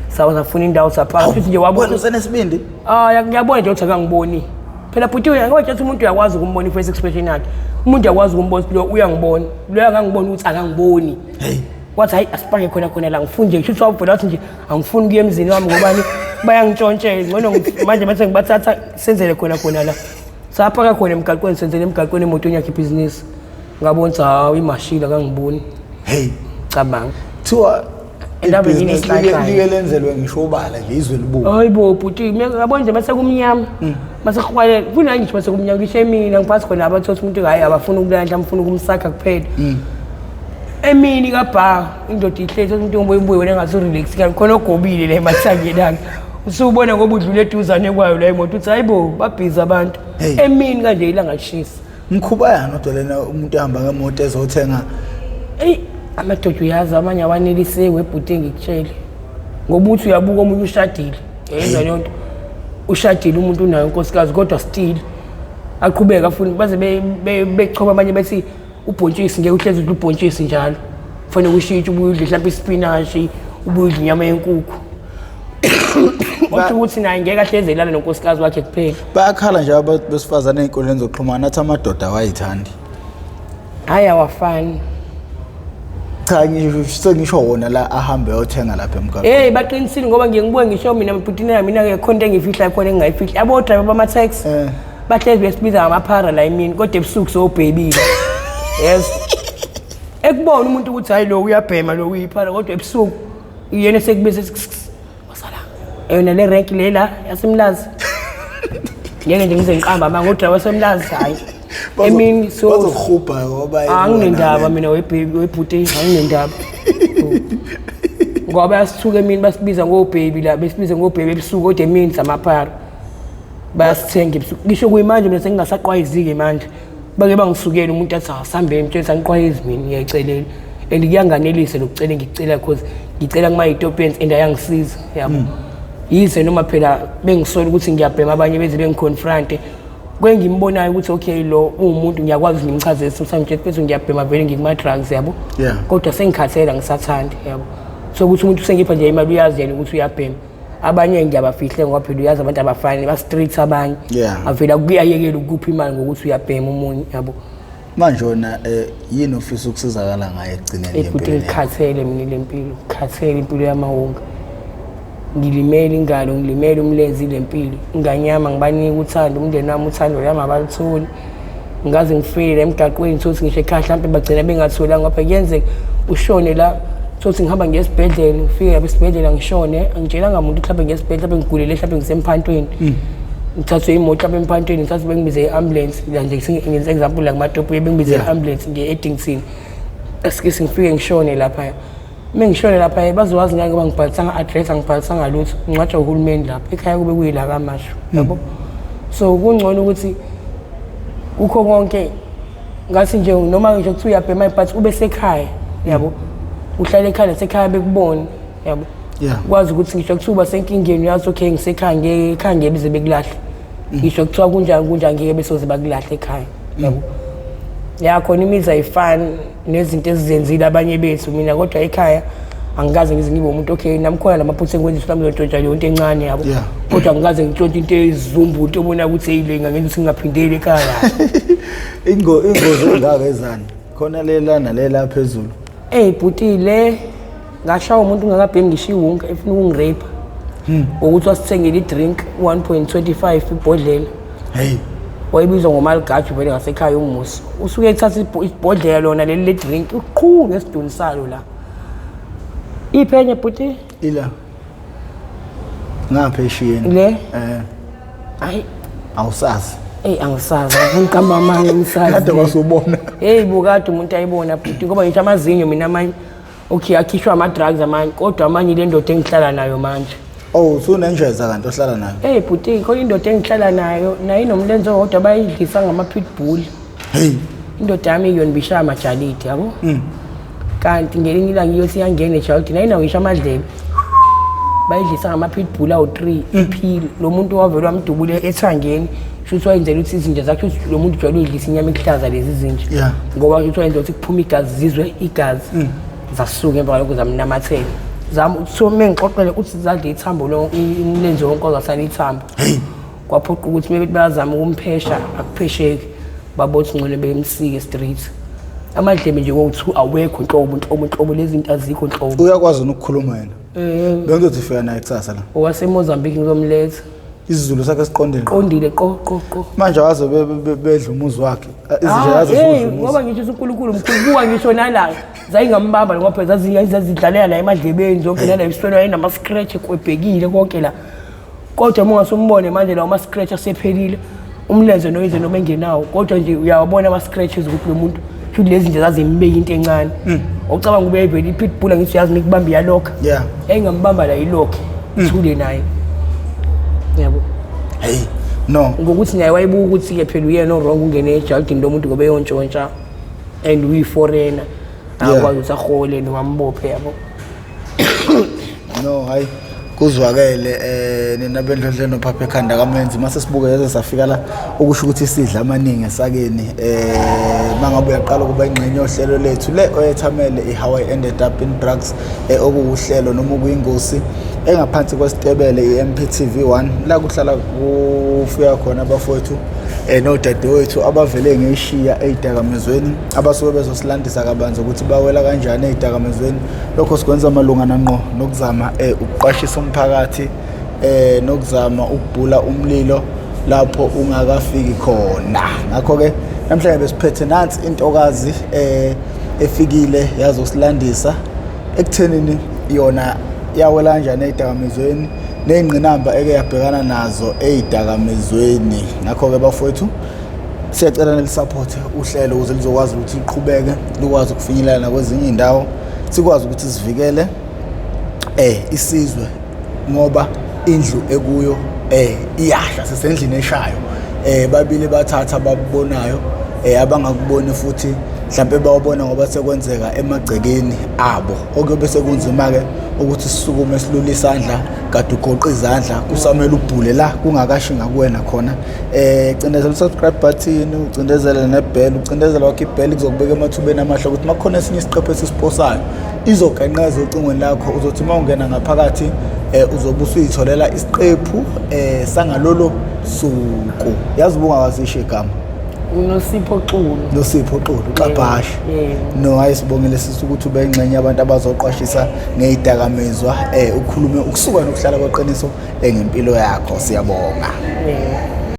Sawa safuna indawo, sapaka futhi nje wabona. Wena usenesibindi. Ah, ngiyabona nje ukuthi akangiboni. Phela bhuti, uyangibona ukuthi umuntu uyakwazi ukumbona i-face expression yakhe. Umuntu uyakwazi ukumbona ukuthi lo uyangibona. Lo akangiboni ukuthi akangiboni. Hey. Wathi hayi, asipake khona khona la, ngifuni nje kusho wavela wathi nje angifuni kuya emzini wami ngobani bayangintshontshela, ngcono manje bese ngibathatha senzele khona khona la. Sapaka khona emgaqweni, senzele emgaqweni emotweni yakhe ibhizinisi. Ngabona ukuthi hawu, imashile, akangiboni. Hey. Cabanga. Kuthiwa Indaba ibhizinisi yini like lenzelwe ngisho ubala nje, izwe libuka. Hayi bo bhuti, ngabona nje mase kumnyama. Mase kuhwalele, kunani ngisho mase kumnyama, ngisho emini angiphathi khona abathothi umuntu, hayi, abafuna ukulanda, mfuna ukumsakha kuphela. Emini kabha indoda ihlezi umuntu ngoba ibuye wena ngathi urelax kanti khona ogobile la emathangeni akhe. Usubona ngoba udlule eduzane kwayo la imoto, uthi hayibo, babhizi abantu. Hey. Emini kanje ilanga lishisa. Mkhuba yani kodwa lena, umuntu ehamba ngemoto ezothenga? Eyi, amadoda uyazi amanye awaneliseki ebhuti, ngikutshele. Ngoba uthi uyabuka omunye ushadile. Yayizwa leyo nto. Ushadile umuntu, unayo unkosikazi, kodwa still aqhubeka afune baze bechoba abanye bethi ubhontshisi, ngeke uhlezi udla ubhontshisi njalo. Kufanele ushintshe, ubuye udle mhlawumbe isipinashi, ubuye udle inyama yenkukhu. Kodwa ukuthi naye ngeke ahleze elala nonkosikazi wakhe kuphela. Bayakhala nje abantu besifazane ey'nkundleni zokuxhumana, athi amadoda awayithandi. Hhayi, awafani. Cha, ngisho sengisho wona la ahambe ayothenga lapha emgaqweni. Hey, baqinisile, ngoba ngiye ngibuke ngisho mina bhuti, mina ngekho into engiyifihlayo khona engingayifihli. Abo-driver bama-taxi bahlezi besibiza ngamaphara la emini, kodwa ebusuku sowubhebile. Yes, ekubona umuntu ukuthi hayi, lo uyabhema, lo uyiphara, kodwa ebusuku yena sekubiza, wasala yona le renki lela yaseMlazi. Ngeke nje ngize ngiqamba manga udriver waseMlazi, hayi, emini so Bazokuhubha ngoba anginendaba mina webhuti, anginendaba ngoba bayasithuka emini, basibiza ngobhebi la, besibiza ngobhebi ebusuku, kodwa emini samaphara, bayasithenga ebusuku. Ngisho kuyimanje mina sengingasaqwayizi-ke manje, bake bangisukela umuntu athi asihambeni, mtshela angiqwayizi mina, ngiyayicelela and kuyanganelisa lokucela engikucela, cause ngicela kuma-Ethiopians and ayangisiza, yabo. Yize noma phela bengisola ukuthi ngiyabhema, abanye beze bengiconfronte kwengimbonayo ukuthi okay, lo uwumuntu, ngiyakwazi ukuthi ngimchazele sometimes bese ngiyabhema vele, ngikuma-drugs, yabo. Kodwa sengikhathele, angisathandi, yabo. So ukuthi umuntu usengipha nje imali, uyazi yena ukuthi uyabhema. Abanye ngiyabafihle ngoba phela uyazi abantu abafani, ba-street abanye. Avela kuyayekela ukupha imali ngokuthi uyabhema omunye, yabo. Manje wona yini ofisa ukusizakala ngayo ekugcineni ebhuti? Empilweni yakho? Ngikhathele mina le mpilo, ngikhathele impilo yamawonga. Ngilimele ingalo, ngilimele umlenze, ile mpilo inganyama. Ngibanika uthando umndeni wami, uthando lwami abalutholi. Ngaze ngifile la emgaqweni, thothi ngisho ekhaya hlampe bagcina bengatholanga, ngoba kuyenzeka ushone la, thothi ngihamba ngiye esibhedlela, ngifike lapha esibhedlela ngishone, angitshelanga muntu mhlawumbe ngiye esibhedlela, mhlawumbe ngigulele, mhlawumbe ngisemphantweni, ngithathwe imoto lapha emphantweni, ngithathwe bengibize i-ambulance la nje, ngenza example la kumatopo, bengibize i-ambulance ngiye e-Addington, esike sengifike ngishone laphaya. Uma ngishone laphaya bazowazi ngani ngoba ngibhalisanga address, angibhalisanga lutho, ngingcwatshwa uhulumeni lapha ekhaya, kube kuyila kaMashu, yabo. So kungcono ukuthi kukho konke ngathi nje noma ngisho kuthiwa uyabhema but ube sekhaya, yabo, uhlale ekhaya, nasekhaya bekubone, yabo. Ukwazi ukuthi ngisho kuthiwa uba senkingeni, uyazi okay, ngisekhaya, ngeke ekhaya ngeke bize bekulahle. Ngisho kuthiwa kunjani kunjani, ngeke besoze bakulahle ekhaya, yabo. Ya, khona imizi ayifani nezinto ezizenzile abanye bethu. Mina kodwa ekhaya angikaze ngize ngibe umuntu, okay, nami khona lamaphutha engiwenza, mhlawumbe ngiyontshontsha leyo nto encane, yabo. Kodwa angikaze ngintshontshe into ezumbu, into obona ukuthi eyile ngangenza ukuthi ngingaphindeli ekhaya. Ingozi engaka ezani khona lela nalela phezulu? Eyi bhuti, le ngashaya umuntu ngakabhemi ngisho iwunga, efuna ukungirape ngokuthi wasithengela i-drink 1.25 ibhodlela. Hey. Wayebizwa ngomaligaju vele ngasekhaya umusi. Usuke ethatha ibhodlela lona leli le-drink, uqhu ngesiduni salo la. Iphenye bhuti? Ila ngapha eshiyeni. Le? Eh. Hayi. Awusazi? Eyi, angisazi, ngiqamba amanga, ngisazi. Kade kwasubona. Heyi, bukade umuntu ayibona bhuti, ngoba ngisho amazinyo mina amanye, okay, akhishwa ama-drugs amanye, kodwa amanye ile ndoda engihlala nayo manje. Oh, usunenjeza kanti ohlala nayo? Eyi bhuti, khona indoda engihlala nayo, nayo inomlenze owodwa, bayidlisa ngama-pitbull. Hey. Indoda yami yona ibishaya amajalidi, yabo. Kanti ngelinye ilanga iyothi iyangena ejaldini, ayinawo ngisho amadlebe, bayidlisa ngama-pitbull awu-3, iphile. Lo muntu wavele wamdubule ethangeni, shuthi wayenzela ukuthi izinja zakhe, ukuthi lo muntu ujwayele uyidlisa inyama ekuhlaza lezi zinja. Ngoba shuthi wayenzela ukuthi kuphume igazi, zizwe igazi. Zasuka emva kwalokho zamnamathela. Zami so mengixoxele ukuthi zadla ithambo lo, umlenze wonke wazasala ithambo. Hey. Kwaphoqa ukuthi maybe bayazama ukumphesha, akuphesheki, babothi ngcono bemsike straight. Amadlebe nje kowu-two awekho nhlobo nhlobo nhlobo, lezi zinto azikho nhlobo. Uyakwazi nokukhuluma yena? Bengizothi fika naye kusasa la. OwaseMozambique, ngizomletha. IsiZulu sakhe siqondile? Qondile, qo qo qo. Manje waze bedla umuzi wakhe, izinja Ah, yaze hey, zidla umuzi. Ngoba ngisho ukuthi uNkulunkulu mkhulu, buka ngisho nala zayingambamba ngoba phela zazidlalela la emadlebeni zonke, nala ebusweni wayenama-scratch ekwebhekile konke la, kodwa uma ungasumbone manje lawo ma-scratch asephelile, umlenze noyize noma engenawo, kodwa nje uyawabona ama-scratches ukuthi lo muntu shuthi lezi nje zazimbeka into encane. Ocabanga ube yayivele i-pitbull, angithi uyazi nikubamba iyalokha. Yayingambamba la ilokhe ithule naye, yabo. Hey, no. Ngokuthi naye wayebuka ukuthi-ke phela uyena o-wrong, ungene ejaldini lomuntu ngoba eyontshontsha and uyi-foreigner, akwazi ukuthi ahole noma ambophe, yabo. No, hayi. Kuzwakele nina bendlondle nophapha ekhanda kamenzi mase sibuke yaze safika la okusho ukuthi sidla amaningi esakeni mangabe uyaqala ukuba ingxenye yohlelo lethu le oyethamele i-How I Ended Up in Drugs, okuwuhlelo noma okuyingosi engaphansi kwesitebele i-MPTV 1, la kuhlala kufika khona abafowethu nodadewethu abavele ngeshiya ey'dakamizweni, abasuke bezosilandisa kabanzi ukuthi bawela kanjani ey'dakamizweni. Lokho sikwenza malungana ngqo nokuzama ukuqwashisa umphakathi, nokuzama ukubhula umlilo lapho ungakafiki khona. Ngakho-ke namhlanje besiphethe nansi intokazi efikile yazosilandisa ekuthenini yona yawela kanjani ey'dakamizweni ney'ngqinamba eke yabhekana nazo ey'dakamizweni. Ngakho-ke bafowethu, siyacela nilisaphothe uhlelo ukuze lizokwazi ukuthi liqhubeke, likwazi ukufinyelela nakwezinye iy'ndawo, sikwazi ukuthi sivikele isizwe, ngoba indlu ekuyo iyasha, sisendlini eshayo. Babili bathatha abakubonayo, abangakuboni futhi mhlampe bawubona ngoba sekwenzeka emagcekeni abo, okuyobe sekunzima-ke ukuthi sisukume silule isandla kade ugoqa izandla, kusamele ubhule la kungakashi ngakuwena khona. Cindezela u-subscribe button, ucindezele ne-bell, ucindezela wakho i-bell kuzokubeka emathubeni amahle ukuthi makukhona esinye isiqephu esisiposayo izogenqeza ocingweni lakho. Uzothi uma ungena ngaphakathi uzobe usuyitholela isiqephu sangalolo suku. Yazi ubungakazisho igama? UNosipho Xulu. Nosipho Xulu uxabhashe. Yebo. No, hayi, sibongile sisi ukuthi ube ingxenye yabantu abazoqwashisa ngezidakamizwa, ukhulume ukusuka nokuhlala kweqiniso ngempilo yakho. Siyabonga. Yebo.